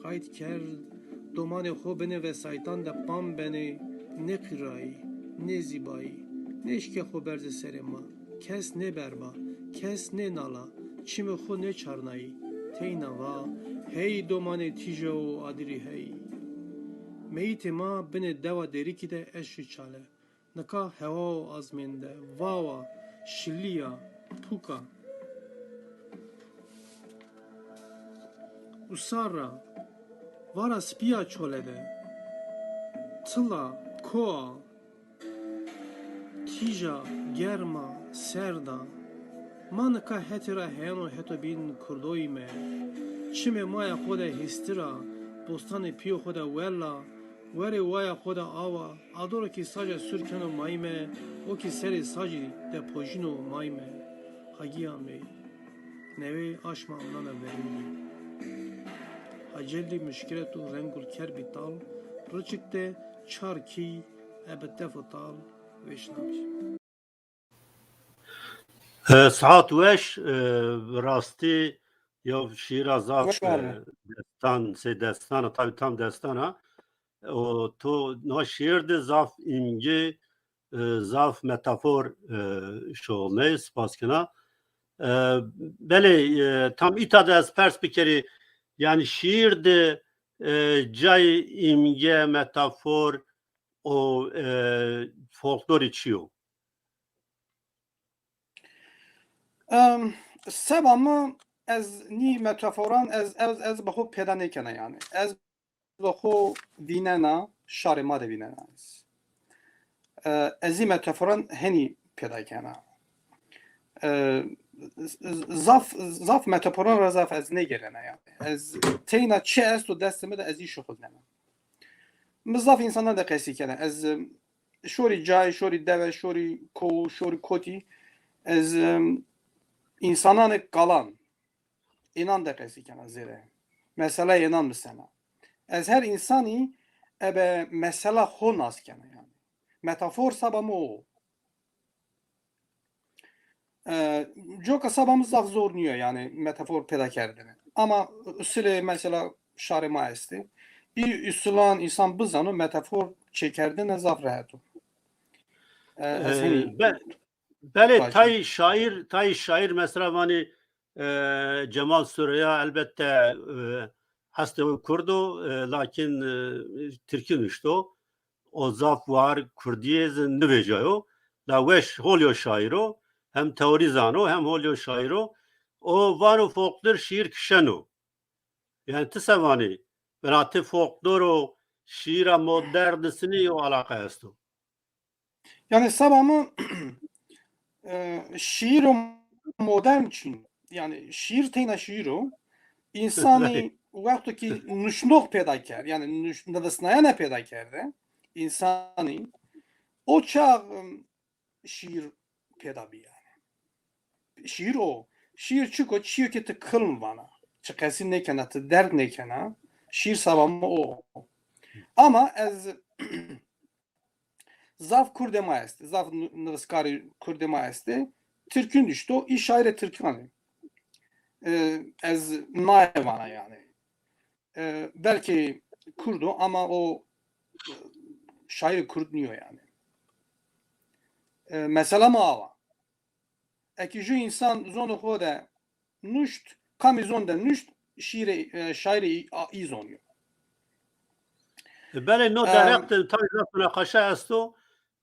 qayt kerd. Domanê xo binê vesayîtan de pan benê, nêqîrayî, nêzîbayî. Nêşke xo berzê serê ma. Kes nêberba, kes nênala, çimê xo nêçarnayî. Teyna va, hey domanê tîje û adirî hey. Meyîtê ma binê dewa Dêrikî de eşî çale. Nika hewa û azmên de, vawa, şilîya, puka. Usar ra, vara spîya çole de, tila, koa, tîja, germa, serda. Ma nika hetê ra heyano heto bîn kurdoyîme. Çimê maya xo de hêstira, bostanê pîyê xo de wela, werê waya xo de awa, adoro kî sace sûr keno mayîme, o kî serê sacî de pojîno mayîme. Hagî amey. Newê aşma amnana verîn bî. Hacellî muşkiret û rengul kerbî tal, riçik de çar kî ebe tefo tal vêşnabî. E, saet weş, e, bi rastî yew şîîra zaf, e, destan, sey destan a, tabî tam destan a. O to no şîîr de zaf îmge, e, zaf metafor, e, şomey, spas kena. E, belê, e, tam îta de ez pers bikerî, yanî şîîr de, e, cayê îmge, metafor, o, e, folklorî çi yo? Em, seba mi ez nî metaforan ez, ez, ez bi xo pêda nêkena yanî. Ez bi xo vînena, şarê ma de vînena ez. E, ez zî metaforan henî pêda kena. E, z-, z-, zaf, zaf metaforan ra zaf ez nêgêrena yanî. Ez teyna çi esto destê mi de ez zî şuxulnena. Mi zaf însanan de qesî kena. Ez, em, şorî cayê, şorî dewe, şorî kow, şorî kotî. Ez, em, însananê kalan, înan de qesî kena zêde. Meseleyê înan mi sena. Ez her însanî ebe mesela xo nas kena yanî. Metafor seba mi o. E, coka seba mi zaf zor nîyo yanî metafor pêda kerdene. Ama usulê mesela şarê ma estê. Î usulan însan bizano metafor çêkerdene zaf rehet o. E, ez E, henî be-, belê vajî. Tayê şaîr, tayê şaîr mesela vanê, e, Cemal Süreya elbette, e, hestê xo kurd o, e, lakin, e, tirkî nuşto. O zaf war kurdîye zî nivêcayo. La weş hol yo şaîr o, hem teorî zano, hem hol yo şaîr o. O vano folklor şiîr kişeno. Yanî ti se vanî? Bira ti folklor û şiîra modern sinî yo alaqa esto? Yanî seba mi, e, şiîro modern çin. Yanî şiîr teyna şiîr o. Însanî wexto kî nuşnox pêda kerd, yanî nuş-, nivisnayene pêda kerde, însanî o çax, em, şiîr pêda bî yanî. Şiîr o. Şiîr çik o? Çîyo ke ti kilm vana. Çi qesî nêkena, ti derd nêkena. Şiîr seba mi o. Ama ez zaf kurdê ma estê, zaf nu-, niviskarê kurdê ma estê. Tirkî nuşto, î şaîrê tirkan ê. E, ez naye vana yanî. E, belkî kurd o ama o, e, şaîrê kurd nîyo yanî. E, mesela mi awa. Eke ju însan zonê xo de nuşt, kamî zon de nuşt, şîrê, e, şaîrê î, a, î zonî yo. E, belê no, e, derheq de tayê zaf munaqeşe esto.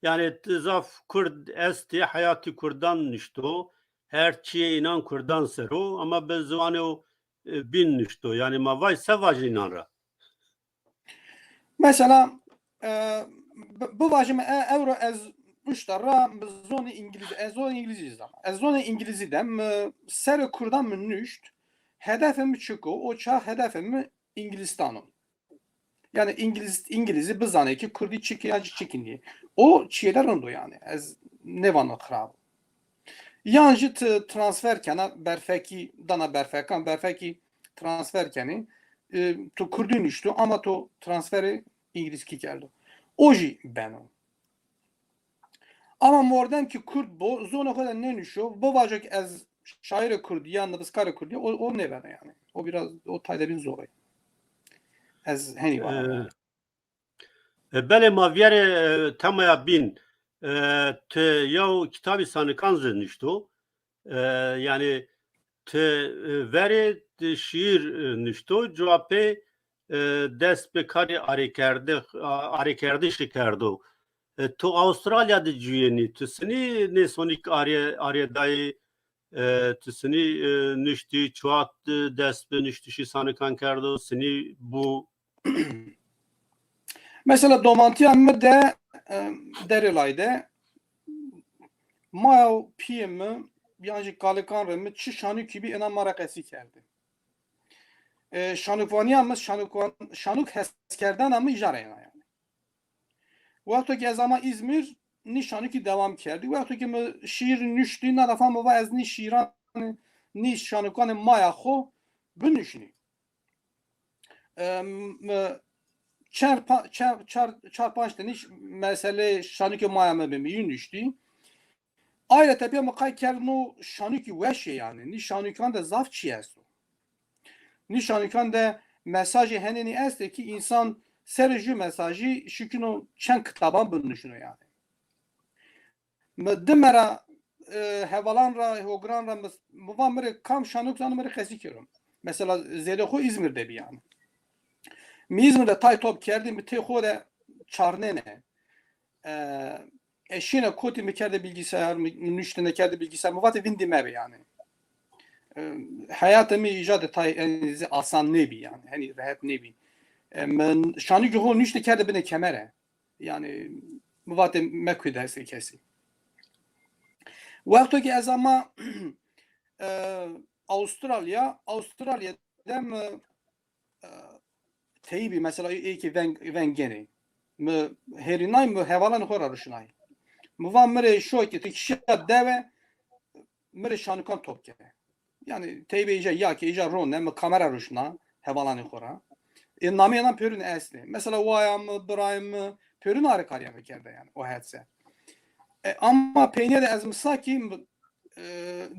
Yanî ti zaf kurd estê, heyatê kurdan nuşto. Her çîyê înan kurdan ser o, ama bi ziwanê o, e, bîn nuşto. Yanî ma vaj se vajî înan ra? Mesela, e, bi-, bivajîme, e, ewro ez uşta ra bi zonê îngilîzî, ez zonê îngilîzî zana. Ez zonê îngilîzî de mi serê kurdan mi nuşt, hedefê mi çik o, o çax hedefê mi Îngilîstan o. Yanî îngilîz, îngilîzî bizanê ki kurdî çik ê yan jî çik nîyê. O çîyê de rind o yanî. Ez nêvano xirab o. Yan jî ti transfer kena berfekî, dana berfekan, berfekî transfer kenê. E, to kurdî nuşto ama to transferê îngilîzkî kerdo. O jî beno. Ama mordem ki kurd bo, zonê xo de nênuşo, bivajo ki ez şaîrê kurdî ya niviskarê kurdî, o, o nêbeno yanî. O biraz, o tay de bîn zor ê. Ez henî vana. E, e, belê ma vîyerê, e, temaya bîn. E, ti yew kitabî sanikan zî nuşto. E, yanî ti, e, verê ti şîîr, e, nuşto, cuwa pê, e, dest bi karê arêkerdix-, a-, arêkerdişî kerdo. E, to Avustralya de cuyenî, tu sinî nê sonîk arê, arêdayî, e, tu sinî, e, nuştî, çuwa, e, dest bi nuştişî sanikan kerdo, sinî bû? Mesela domantîya mi de, e, Derêlay de, maya û pîyê mi, yan jî kalikan rê mi çi şanûkî bî, êna ma ra qesî kerdî. E, şanûkvanîya mi, şanûkvan-, şanûk heskerdena mi îja ra êna yanî. Wexto ke ez ama Îzmîr, nî şanûkî dewam kerdî. Wexto ke mi şîîr nuştî, na defa mi va ez nî şîîran, nî şanûkanê maya xo binuşnî. Em, e, çar pa-, çar, çar, çar panc tenî ş-, meselê şanûkê maya mi bimî, yî nuştî. Ayreta pê mi qay kerd no şanûkî weş ê yanî. Nî şanûkan de zaf çî esto. Nî şanûkan de mesajê henênî estê ki însan serê ju mesajî şikino çend kitaban binuşno yanî. Mi dime ra, e, hevalan ra, hogiran ra mi, mi va mi rê kam şanûk zano mi rê qesî kero. Mesela zêdê xo Îzmîr de bî yanî. Mi Îzmîr de tay top kerdî, mi tê xo de çarnêne. E, e, şîne kotî mi kerde bilgisayar, mi, mi nuştine kerde bilgisayar, mi vatê vindî mebe yanî. E, heyatê mi îca de tay, e, zî asan nêbî yanî. Henî rehet nêbî. E, mi şanûkê xo nuşte kerde binê kemere. Yanî mi vatê mekuy destê kesî. Wexto ke ez ama, e, Avustralya, Avustralya de mi, e, teyîbî mesela ê ki veng, veng genê. Mi hêrînay, mi hevalanê xo ra ruşnay. Mi va mi rê şo ki ti kişiya dewe, mi rê şanûkan top ke. Yanî teyîbê îca ya ki îca rone, mi kamera ruşna hevalanê xo ra. E, nameyê nan pêrune estê. Mesela waya mi, birayê mi, pêrune arê karîya mi kerde yanî o het se. E, ama peynîye de ez mi sa ki, e,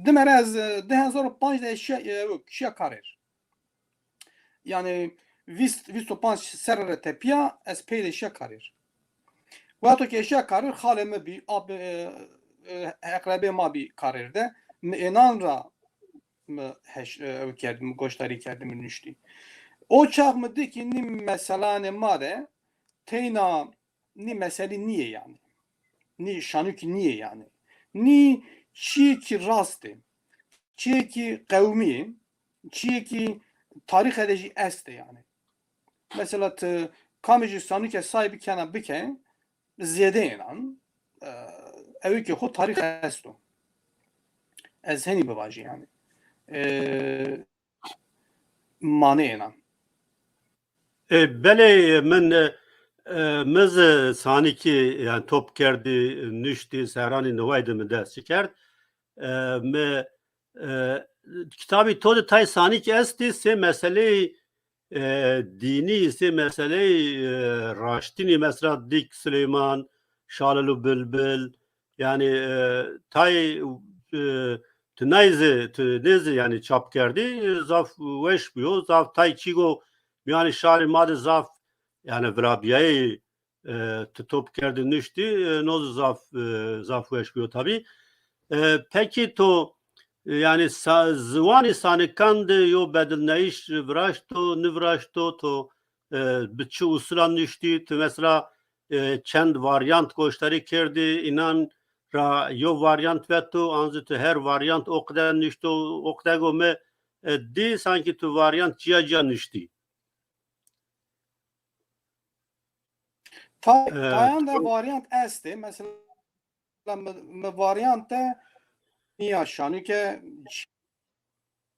dime ra ez, e, di hezar û panc de şiya, e, şiya karêr. Yanî vîst, vîst û panc serre re tepîya ez pey de şiya karêr. Wexto ke şiya karêr, xalê mi bî, ab-, e, e, eqrebê ma bî karêr de. Mi ênan ra mi heş-, e, ew kerd, mi goşdarî kerd, mi nuştî. O çax mi di ki nî meselanê ma de teyna nî meselî nîyê yanî. Nî şanûkî nîyê yanî. Nî çîyê ki rast ê. Çîyê ki qewimî yê. Çîyê ki tarîxe de jî estê yanî. Mesela ti kamê jî şanûke say bikena bike, zêde ênan, e, ewê ki xo tarîx esto. Ez henî bivajî yanî. E, mane ênan. E, belê, min, e, e, mi zi sanîkî, yanî top kerdî, nuştî, serranî niway de mi dest çi kerd. E, mi, e, kitabî to de tay sanîk estî, sê meseleyî, e, dînî, sê meseleyî, e, raştînî, mesela Dîk Silêman, Şalil û Bilbil, yanî, e, tay, e, tu nayzî, tu nêzî yanî çap kerdî, e, zaf weş bîyo, zaf tay çîgo mîyanê şarê ma de zaf, yanî, virabîyayî, e, tu top kerdî nuştî, e, no zî zaf, e, zaf weş bîyo tabî. E, pekî to, e, yanî sa-, ziwanî sanikan de yo bedilnayîş viraşto, niviraşto, to, e, bi çi usulan nuştî, tu mesela, e, çend varyant goşdarî kerdî, înan ra yo varyant veto, an zî tu her varyant o qide nuşto, o qide go mi, e, dî sankî tu varyant cîya cîya nuştî. Ta-, e, tayan de varyant estê. Mesela mi, mi varyant de nîya şanûke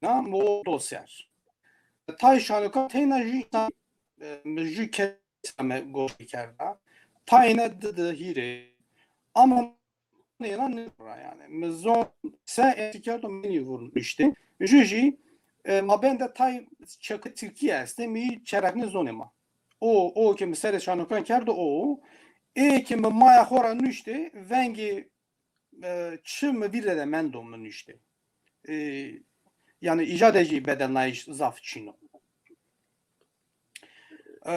na mi o do ser. Tay şanûka teyna jû însan, e, mi jû kes me goşdarî kerda. Tayêne di di hîrê. Ama êna nêvura yanî. Mi zon se êşî kerdo mi nîvurn îşte. Jû jî, e, mabên de tay çekê tirkî estê, mi çerexnê zonê ma. O, o ke mi serê şanûkan kerdo o, ê ke mi maya xo ra nuştê, vengê, e, çi mi vîr de de mendo mi nuştê. E, yanî îca de jî bedelnayîş zaf çin o. E,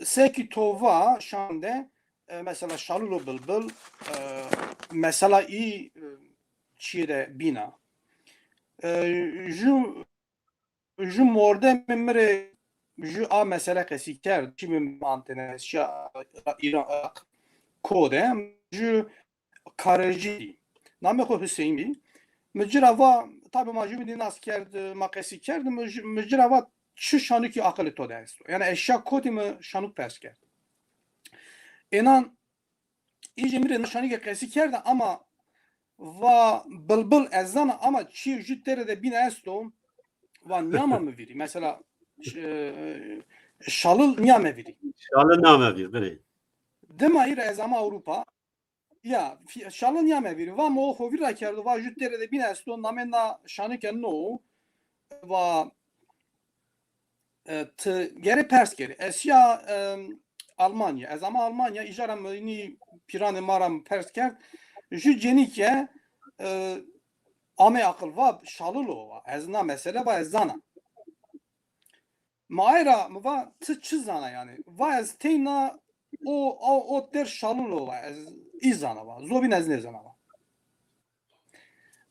sekî to va şan de, e, mesela Şalil û Bilbil, e, mesela î, e, çîyê de bîna. E, ju, ju mordemê mi rê ju a mesele qesî kerd. Çî mi antene şiya Îran, Iraq, ko de, ju karecî. Namê xo Huseyîn bî. Mi ci ra va, tabî ma jûbînî nas kerd, ma qesî kerd, mi ci, mi ci ra va çi şanûkî aqilê to de esto? Yanî ez şiya kotî mi şanûk pers kerd. Ênan îjê mi rê na şanûke qesî kerde ama va Bilbil ez zana ama çî jû têre de bîn esto, va nîyama mi vîrî. Mesela, e, Şalil nîyame vîrî. Şalil nîyame vîrî, belê. Dima î ra ez ama Ewropa, ya, fî-, Şalil nîyame vîrî. Va mi o xo vîr ra kerdo, va jû têre de bîn esto, namê na şanûke no, va, e, ti gere pers kerî. Ez şiya, e, Almanya. Ez ama Almanya, îja ra mi nî pîranê ma ra mi pers kerd. Jû cenîke, e, amey aqil, va Şalil o, va. Ez na mesele, va, ez zana. Ma ay ra mi va, ti çi zana yanî? Va ez teyna o, o, o têr Şalil o, va. Ez î zana, va. Zobîn ez nêzana, va.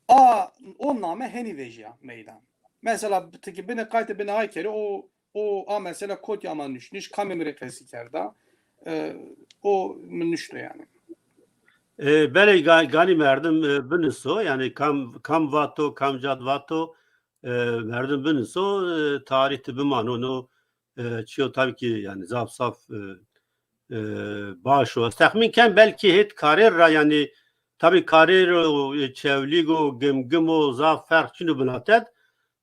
A, o name henî vejîya meydan. Mesela ti ki binê qaytê binê ay kerê, o, o a mesela kotî ama nuşnîş, kamê mi rê qesî kerda. E, o mi nuşto yanî. E, belê ga- ganî merdim e, biniso, yanî kam kam vato, kam cad vato, e, merdim biniso, e, tarîh de bimano, no e, çiyo tabî ki yanî zaf zaf e, e, baş o. Ez texmîn ken belkî hêt karêr ra yanî tabî karêr o, e, çewlîg o, gimgim o, zaf ferq çin o binated.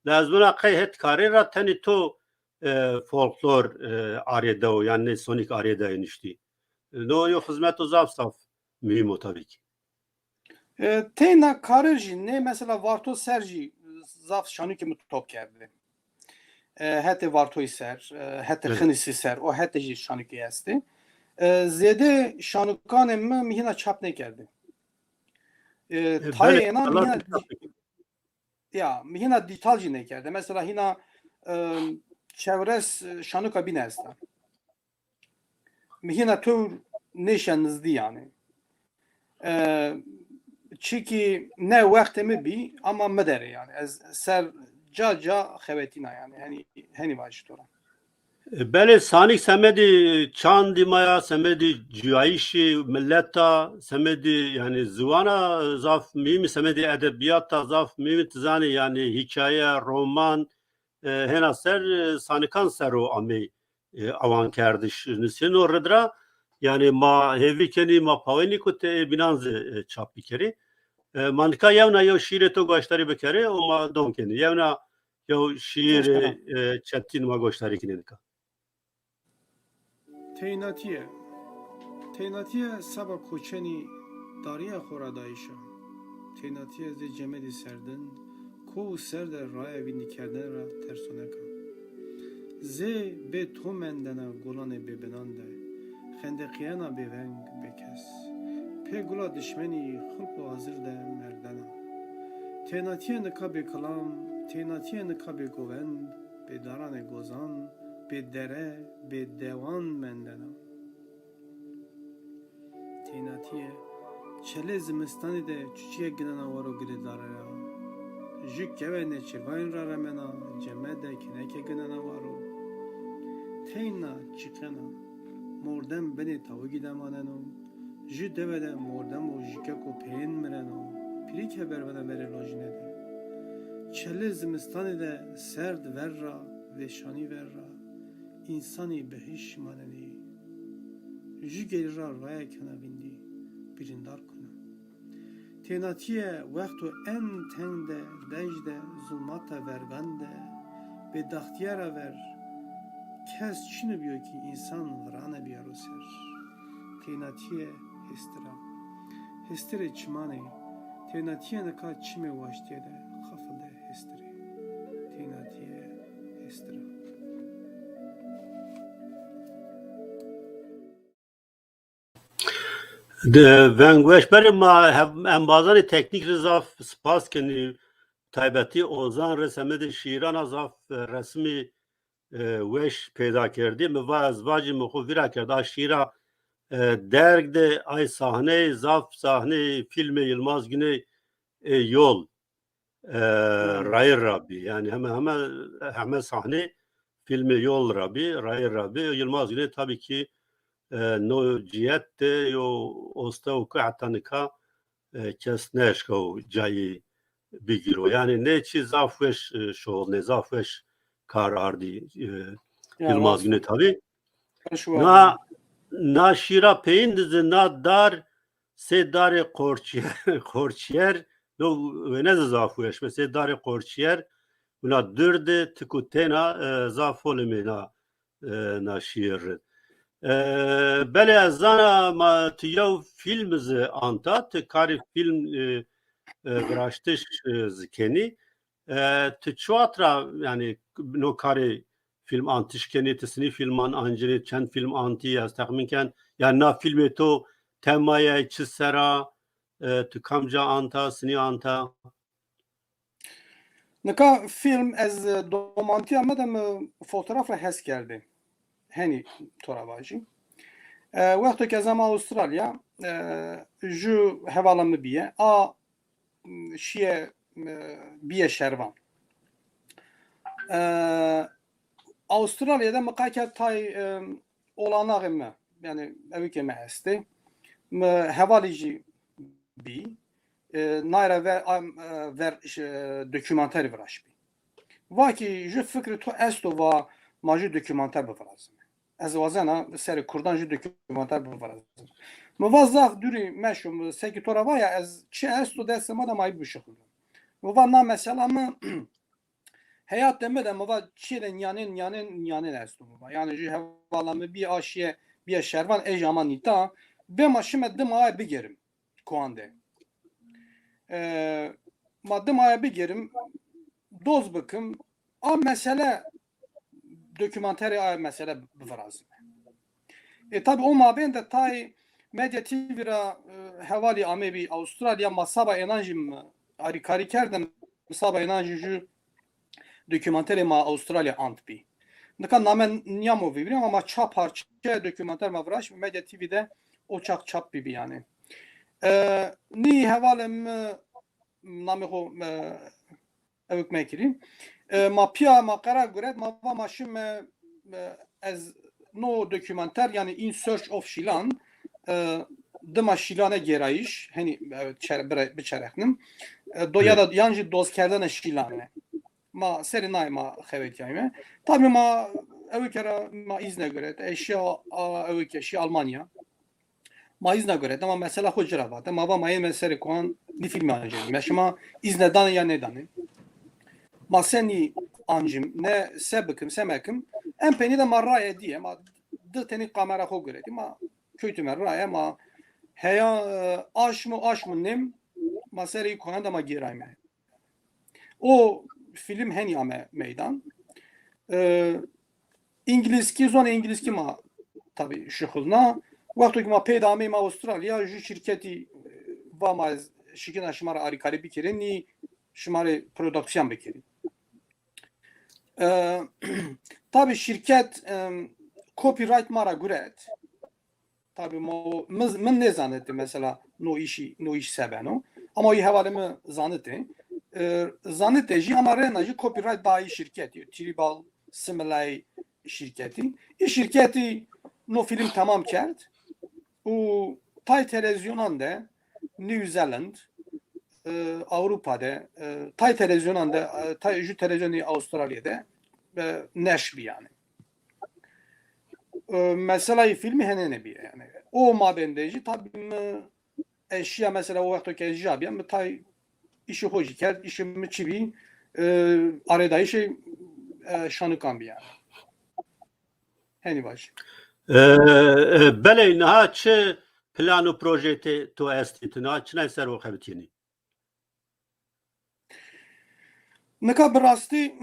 La ez vana qey hêt karêr ra tenê to e, folklor e, arêde o, yanî nê sonîk arêde niştî. E, no yo xizmeto zaf zaf muhîm o tabî ki. E, teyna karêr jî nê mesela Varto ser jî zaf şanûkê mi top kerdî. E, hetê Vartoyî ser, e, hetê Xinîsî ser, o hetê jî şanûkê estê. E, zêde şanûkanê mi mi hîna çap nêkerdî. E, tayê ênan mi hîna ya, mi hîna dîtal jî nêkerde. Mesela hîna e, çewres e, şanûka bîne esta. Mi hîna tewr nêşen nizdî yanî. E, çikî ne wextê mi bî ama mi der ê yanî. Ez ser ca ca xewetîna yanî. Henî, henî vajî to ra. E, belê sanîk semedî çandî ma ya, semedî cuyayîşî mileta, semedî yanî ziwana zaf muhîm î, semedî edebîyata zaf muhîm î, ti zanî yanî hîkaye, roman, e, hêna ser e, sanikan ser o amey e, awankerdiş. Nisên o rid ra yanî ma hêvî kenî, ma pawenî ku ti ê bînan zî e, çap bikerî. E, ma nika yewna yew şîîrê to goşdarî bikerî û ma dom kenî. Yewna yew şîîrê e, çetîn ma goşdarî kenî nika. Teynatîye. Teynatîye seba koçenî darîya xo ra dayîş a. Teynatîye zê cemedî serdin, ko û ser de raya vîndîkerdene ra tersonek a. Zê bê to mendena golanê bêbinan de, xendeqîyena bêveng, bêkes. Pê gula dişmenî xilq û azir de merdena. Teynatîye nika bêkilam, teynatîye nika bêgovend, bê daranê gozan, bê dere, bê dewan mendena. Teynatîye, çelê zimistanî de çuçîye ginena waro gilê dare ra. Ju kewe nêçirvayîn ra remena, ceme de kêneke ginena waro. Teyna çiqena, mordem binê tawigî de maneno. Ju dewe de mordem û jikeko peyên mireno, pîrîke vervena verê lojîne de. Çelê zimistanî de serd ver ra, vêşanî ver ra, însanî bi hiş manenê. Ju gelî ra raya kena vîndî, birîndar kuna. Tênatîye wexto en teng de, dej de, zulmata vergan de, bêdaxtîye ra ver, kes çino bîyo kî însan virane bîyaro ser. Tênatîye hêstir a. Hêstirê çiman ê. Tênatîye nika çimê waştîye de, xafil de hêstir ê. Tênatîye hêstir a. De, veng weş berê, ma hev-, embazanê teknîk rê zaf spas kenî, taybetî Ozan rê semedê şîîran a zaf, e, resimî, e, weş peyda kerdî. Mi va ez vacî mi xwu vîra kerd. A şîîra, e, derg de ay sahneyê zaf sahneyê fîlmê Yilmaz Güney ê Yol e, rayîr ra bî. Yanî heme heme heme sahnê fîlmê Yol ra bî, rayîr ra bî. Yilmaz Güney tabî kî e, no cîyet de yo ostew ke heta nika e, kes nêeşka o cayî bigîro. Yanî nê çî zaf weş e, şoxilnê, zaf weş kar ardî e, Yilmaz Güney tabî. Na, na şîra peyîn de zî na dar sê darê qorçîyer, qorçîyer, no wêne zî zaf weş be. Sê darê qorçîyer, wina dûr de tik û têna, e, zaf holimê na, e, na şîir ri. E, belê ez zana ma tu yew fîlm zî anta, tu karê fîlm, e, e, viraştiş, e, zî kenî. E, tu çiwat ra, yanî, no karê fîlm antiş kenî, ti sinî fîlman ancenî, çend fîlm antî, ez texmîn ken, yanî na fîlmê to temayê çi ser a, e, tu kamca anta, sinî anta? Nika fîlm ez, e, domantîya mi de mi fotograf ra hes kerdê. Henî to ra vajî. E, wexto ke ez ama Avustralya, e, ju hevala mi bîye. A şîye, e, bîye şervan. E, Avustralya de mi qay kerd tay, e, olanaxê mi. yanî ewikê mi estê. Mi hevalî jî bî. E, naye ra ver, am, e, ver, e, dokûmanterî viraştbî. Va kî ju fikrê to esto, va ma ju dokûmanter bivirazîme. Ez wazena serê kurdan ju dokûmanter bivirazîme. Mi va zaf dûrî meşo, mi sekî to ra va ya ez çi esto destê ma de ma yî bişuxulîme. Mi va na mesela mi heyatê mi de mi va çîyê de nîyanên, nîyanên, nîyanên esto mi va. Yanî ju hevala mi bî a şîye, bîye şervan, ej ama nîta. Bê ma şime dima aye bigêrim koan de. E, ma dima aye bigêrim, doz bikim, a mesele dokûmanterê aye mesele bivirazîme. E, tabî o mabên de tay Medya T V ra, e, hevalî amebî Avustralya, ma saba ênan jî mi arîkarî kerde, mi saba ênan jî ju dokûmanterê ma Avustralya antbî. Nika name nîyamo vîvîrî ama ma çar parçe dokûmanter ma viraşt, Medya T V de o çax çap bîbî yanî. E, nî hevalê mi namê xo, e, ewik mekirî. E, ma pîya ma qerar guret, ma va ma şime, e, ez no dokûmanter, yanî In Search of Şîlan, e, dima Şîlane gêrayîş, henî, e, çer-, bire-, biçerexnim. E, do-, ya da yan jî dozkerdene Şîlane. Ma serê naye ma xebetîyayme. Tabî ma ewike ra ma îzne guret. E, şîya a, ewike şî Almanya. Ma îzna guret, ama mesela xo ci ra vate. Ma va ma yeme serê koan nî fîlmî ancîm. Ya şima îzne danê ya nêdanê? Ma senî ancîm, ne se bikim, se mekim? En peynî de ma raye dîye, ma di tenî kamera xo guretî, ma kewtîme raye, ma heya, e, aşm û aşm û nêm ma serê koan de ma gêrayme. O fîlm henî ame meydan. E, Îngilîzkî, zonê îngilîzkî ma tabî şuxulna. Wexto ke ma peyda ameyme Avustralya, ju şîrketî, e, va ma ez şikîna şima ra arîkarî bikerî, nî şima rê produksiyon bikerî. E, tabî şîrket, e, copyright ma ra guret. Tabî ma, mi, mi nêzanitî mesela no îşî, no îş se beno. Ama î hevalê mi zanitî. E, zanitî jî ama reyna jî copyright da î şîrketî. Tribal Simile şîrketî. Î şîrketî no fîlm temam kerd û tay televîzyonan de New Zealand, e, Ewropa de, e, tay televîzyonan de, e, tay ju televîzyonî Avustralya de, e, neşr bî yanî. E, mesela î fîlmî henêne bîye yanî. O mabên de jî tabî mi ez şîya mesela o wexto ke ez jîya bîya mi tay îşê xo jî kerd, îşê mi çi bî, e, arêdayîşê, e, şanikan bî yanî. Henî vajî. E, e, belê, niha çi plan û projeyê to estî? Ti niha çinay ser o xebitînî? Nika bi rastî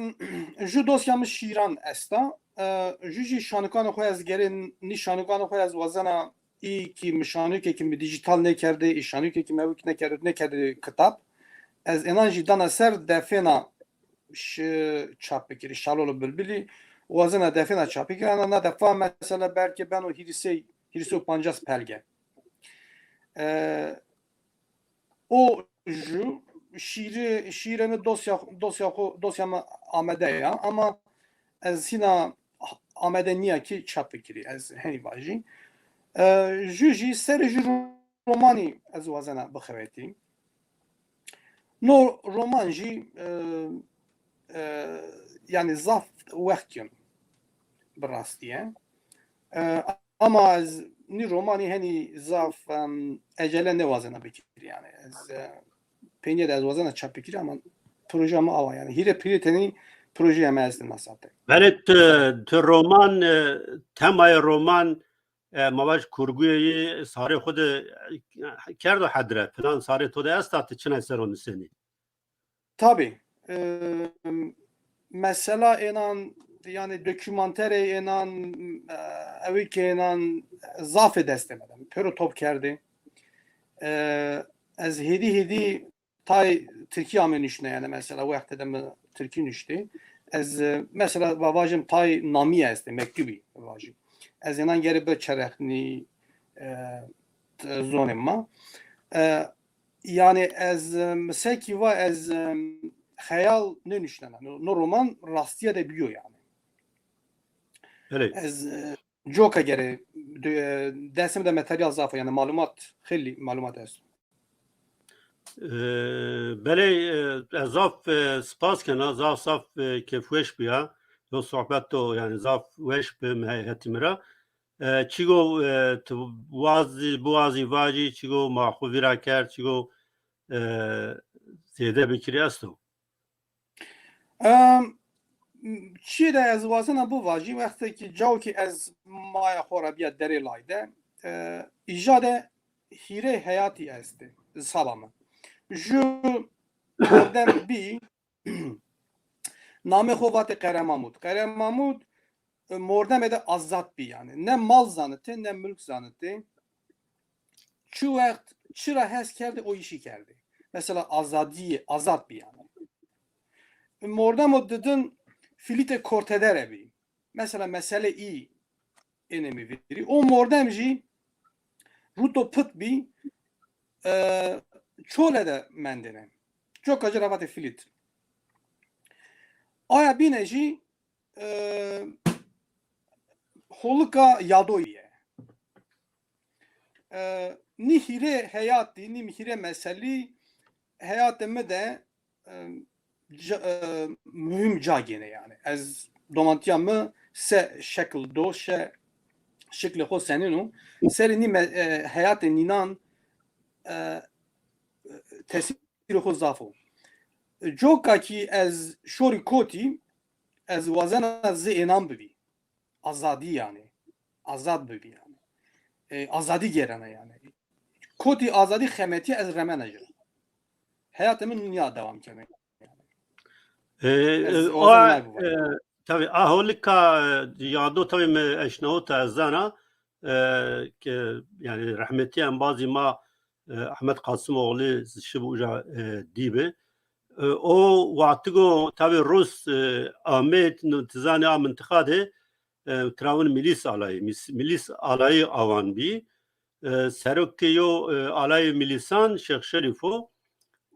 ju dosya mi şîran esta. E, ju jî şanikanê xo ez gerê nî şanikanê xo ez wazena î kî mi şanîkê kî mi dîjîtal nêkerdê, î şanîkê kî mi ewik nêkerdê, nêkerdê kitab. Ez ênan jî dana ser defêna şi-, çap bikirî. Şalolo Bilbilî wazena defêna çap bikirî. Ana na defa mesela belkî beno hîrisey, hîrisey û pancas pelge. E, o ju şîrî, şîrê mi dosya, dosya xo, dosya mi amede ya, ama ez hîna amede nîya kî çap bikirî, ez henî vajî. E, ju jî serê ju romanî ez wazena bixebetî. No roman jî, e, e, yanî zaf wext kin bi rastîye. E, ama ez nî romanî henî zaf, em, ecele nêwazena bikirî yanî. Ez, e, peynîye de ez wazena çap bikirî ama projeya mi awa yanî. Hîrê pîrê tenî projeya mi estê na sate. Belê ti, ti roman, e, temayê roman, e, ma vaj kurguyê yê sarê xo de, e, kerdo hedre, plan sarê to de esta, ti çinay ser o nisenî? Tabî. E, mesela ênan, yanî dokûmanterê ênan, e, ewikê ênan zafê destê mi de. Pêro top kerdê. E, ez hêdî hêdî tay tirkî ame nuşne, yanî mesela wextê de mi tirkî nuştê. Ez, e, mesela va-, vajim tay namîye estê, mektubî vajim. Ez ênan gerê biçerexnî, e, zonê ma. E, yanî ez, e, mi sekî va ez, e, xeyal nênuşnena. No, no roman rastîye de bîyo yanî. Belê. Ez, e, coka gere, e, Dêrsim de materyal zaf o, yanî malumat, xeylî malumat esto. E, belê, e, ez zaf, e, spas kena, zaf zaf, e, kêfweş bîya. Yo sohbet to, yanî zaf weş bi, mi hetî mi ra. E, çigo, e, tu wazî, biwazî vajî, çigo ma xwu vîra kerd, çigo, e, zêde bikirî esto? Em, çî de ez wazena bivajî, wextê ki caw ki ez maya xo ra bîya Derê Lay de, e, îja de hîrê heyatî estê, saba mi. Ju mordem bî, namê xo vatê Qere Mamud. Qere Mamud, e, mordemê de azad bî yanî. Ne mal zanitê, ne mulk zanitê. Çi wext çi ra hes kerdê, o îşî kerdê. Mesela azadîye, azad bî yanî. Mordemo didin Filîtê Kortedere bî. Mesela meselê î ênê mi vîrî. O mordem jî ruto pit bî, e, Çole de mendêne. Coka ci ra vatê Filît. Aya bîne jî, e, holika yadoyî ye. E, nî hîrê heyatî, nî hîrê meselî heyatê mi de, e, ca, e, muhîm ca gêne yanî. Ez domantîya mi se şekil do, se şeklê xo senîn o, serê nî me-, e, heyatê nînan, e, tesîrê xo zaf o. Coka kî ez şorî kotî, ez wazena zê ênan bibî. Azadî yanî. Azad bibî yanî. E, azadî gêrena yanî. Kotî azadî xemetîye ez remena ci. Heyatê mi nîya dewam keme. E, e, o, e, tabî, a holika, e, yado tabî mi eşnawita ez zana, e, ke, yanî rehmetî embazî ma, e, Ahmet Kasimoğlu şibi uca, e, dîbi. E, o watigo tabî Rus, e, amê, no, ti zanî a mintiqa de, e, tirawin milîs alayî, mis-, milîs alayî awan bî. E, serokê yo, e, alayê milîsan Şêx Şerîf o,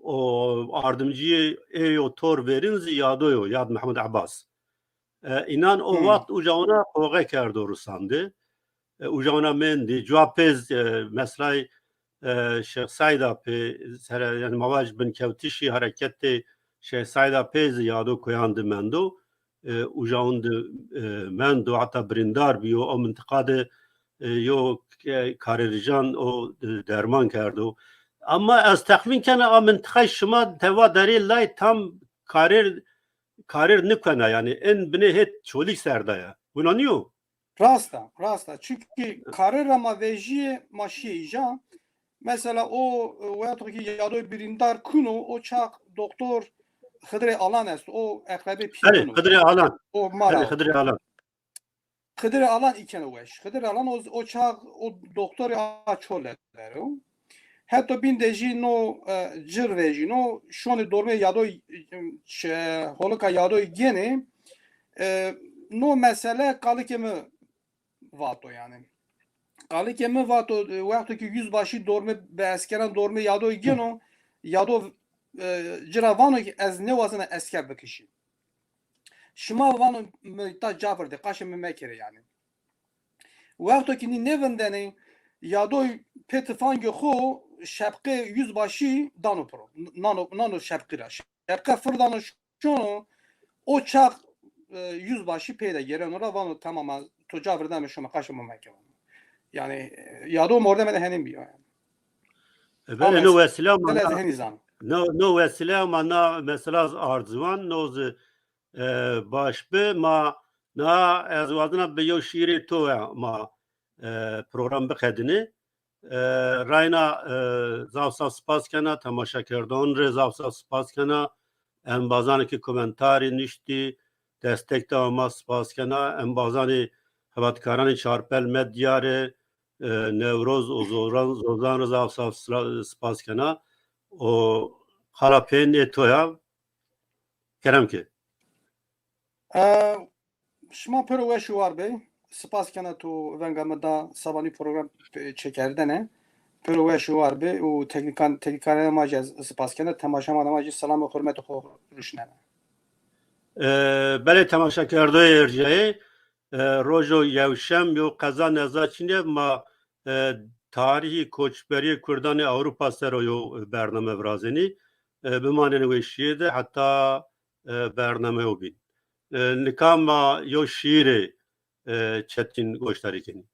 o ardimcîyê ê yo tor verîn zî yado yo, Yad Mehmud Ebas. E, înan o waxt uca ona qoxe kerdo Rusan de. E, uca ona mendî. Cuwa pê zî, e, meselay, e, Şêx Seîda pê, sere, yanî ma vaj binkewtişî hereketê Şêx Seîda pê zî yado koyan de mendo. E, uca on de, e, mendo, heta birîndar bîyo. O mintiqa de, e, yo ke-, karêrijan o, e, derman kerdo. Ama ez texmîn kena a mintiqay şima teva Derê Lay tam karêr, karêr nikena, yanî en binê hêt Çolîg ser de ya. Wina nîyo? Rast a, rast a. Çunkî karêr ra ma vejîyê, ma şîyê îja. Mesela o, e, wexto ki yadoy birîndar kuno, o çax doktor Xidirê Alan esto, o eqrebê pîyê min o. Xidirê Alan. O ma ra. Xidirê Alan. Xidirê Alan î keno weş. Xidirê Alan o, o çax o doktorê a Çole der o. Heto bîn de jî no, e, cir vejîno, şonê dormê yadoy, e, holika yadoy gênê, e, no mesele kalikê mi vato yanî. Kalikê mi vato, e, wexto ki yüzbaşî dormê bi eskeran dormê yadoy gêno, yado, e, ci ra vano ki ez nêwazena esker bikişî. Şima vano mi ta ca virdê, qaşê mi mekerê yanî. Wexto ki nî nêvindenê, yadoy pê tifangê xo şepqê yüzbaşî dano piro. Nano, nano şepqî ra. Şepqe fir dano şono, o çax, e, yüzbaşî pey de gêreno ra vano, tamam, to ca virdeme şima, qaşê mi meke. Yanî, e, yado mordemê de henîn bîyo yanî. E, belê, no wesîle ama na, no, no wesîle ama na mesela ard ziwan, no zî, e, baş bi. Ma na ez wazena bi yew şîîrê to ya ma, e, program biqedinê. E, rayna, e, zaf zaf spas kena, temaşekerdoxan rê zaf zaf spas kena. Embazanê ki komentarî nuştî, destek da ma spas kena. Embazanê xebatkaranê Çarpel Medya rê, e, Newroz û Zozan, Zozan rê zaf zaf sra-, spas kena. O qala peyên ê to ya. Kerem ke. E, şima pêro weş û war bê. Spas kena to venga mi da, sabanî program, e, çêkerdene. Pêro weş û war bê û teknîkan, teknîkanê ma jî ez spas kena. Temaşemanê ma jî selam û hurmetê xo ruşnena. E, belê temaşekerdoyê erjayê, E, rojo yewşem yo qeza neza çinî, ma, e, tarîhî koçberîyê kurdanê Ewropa ser o yo bername virazenî. E, bimanên wê şîyê de heta, e, bernameyo bîn. E, nika ma yo şîîrê, e, Çetîn goşdarî kenî.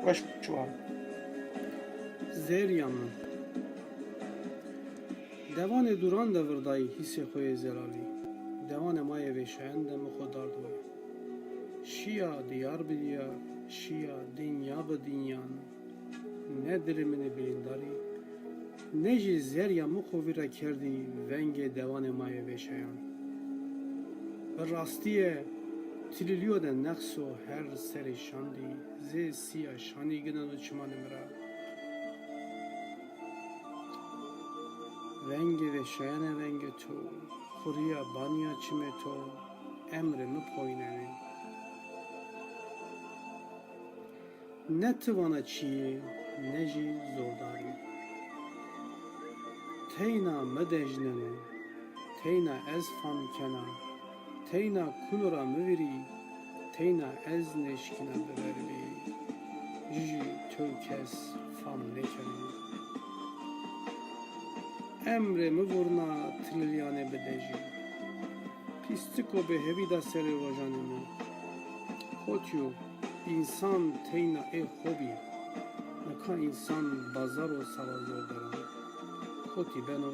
Weş wa. Zerrîya mi. Dewanê dûran de virdayî hîsê xo yê zelalî. Dewanê ma yê vêşayan de mi xo dard we. Şîya dîyar bi dîyar, şîya dinya bi dinyan. Ne dilê min ê bîlindarî, ne jî zerrîya mi xo vîr ra kerdî vengê dewanê ma yê vêşayan. Bi rastîye tilîlîyo de neqso her serê şandî zê sîya şanî gineno çimanê mi ra. Vengê vêşayan e vengê to, xurîya banîya çimê to, emrê mi poynenê. Ne ti vana çîyê, ne jî zordarî. Teyna mi dejneno, teyna ez fam kena, teyna kuno ra mi vîrî, teyna ez nêşkîna biverî. Jû jî tew kes fam nêkeno. Emrê mi vurna tililîyanê bidejî. Pîstiko bêhewî da serê rojanê mi. Hotî yo, însan teyna ê xo bî. Nika însan bazar o sala zordaran. Hotî beno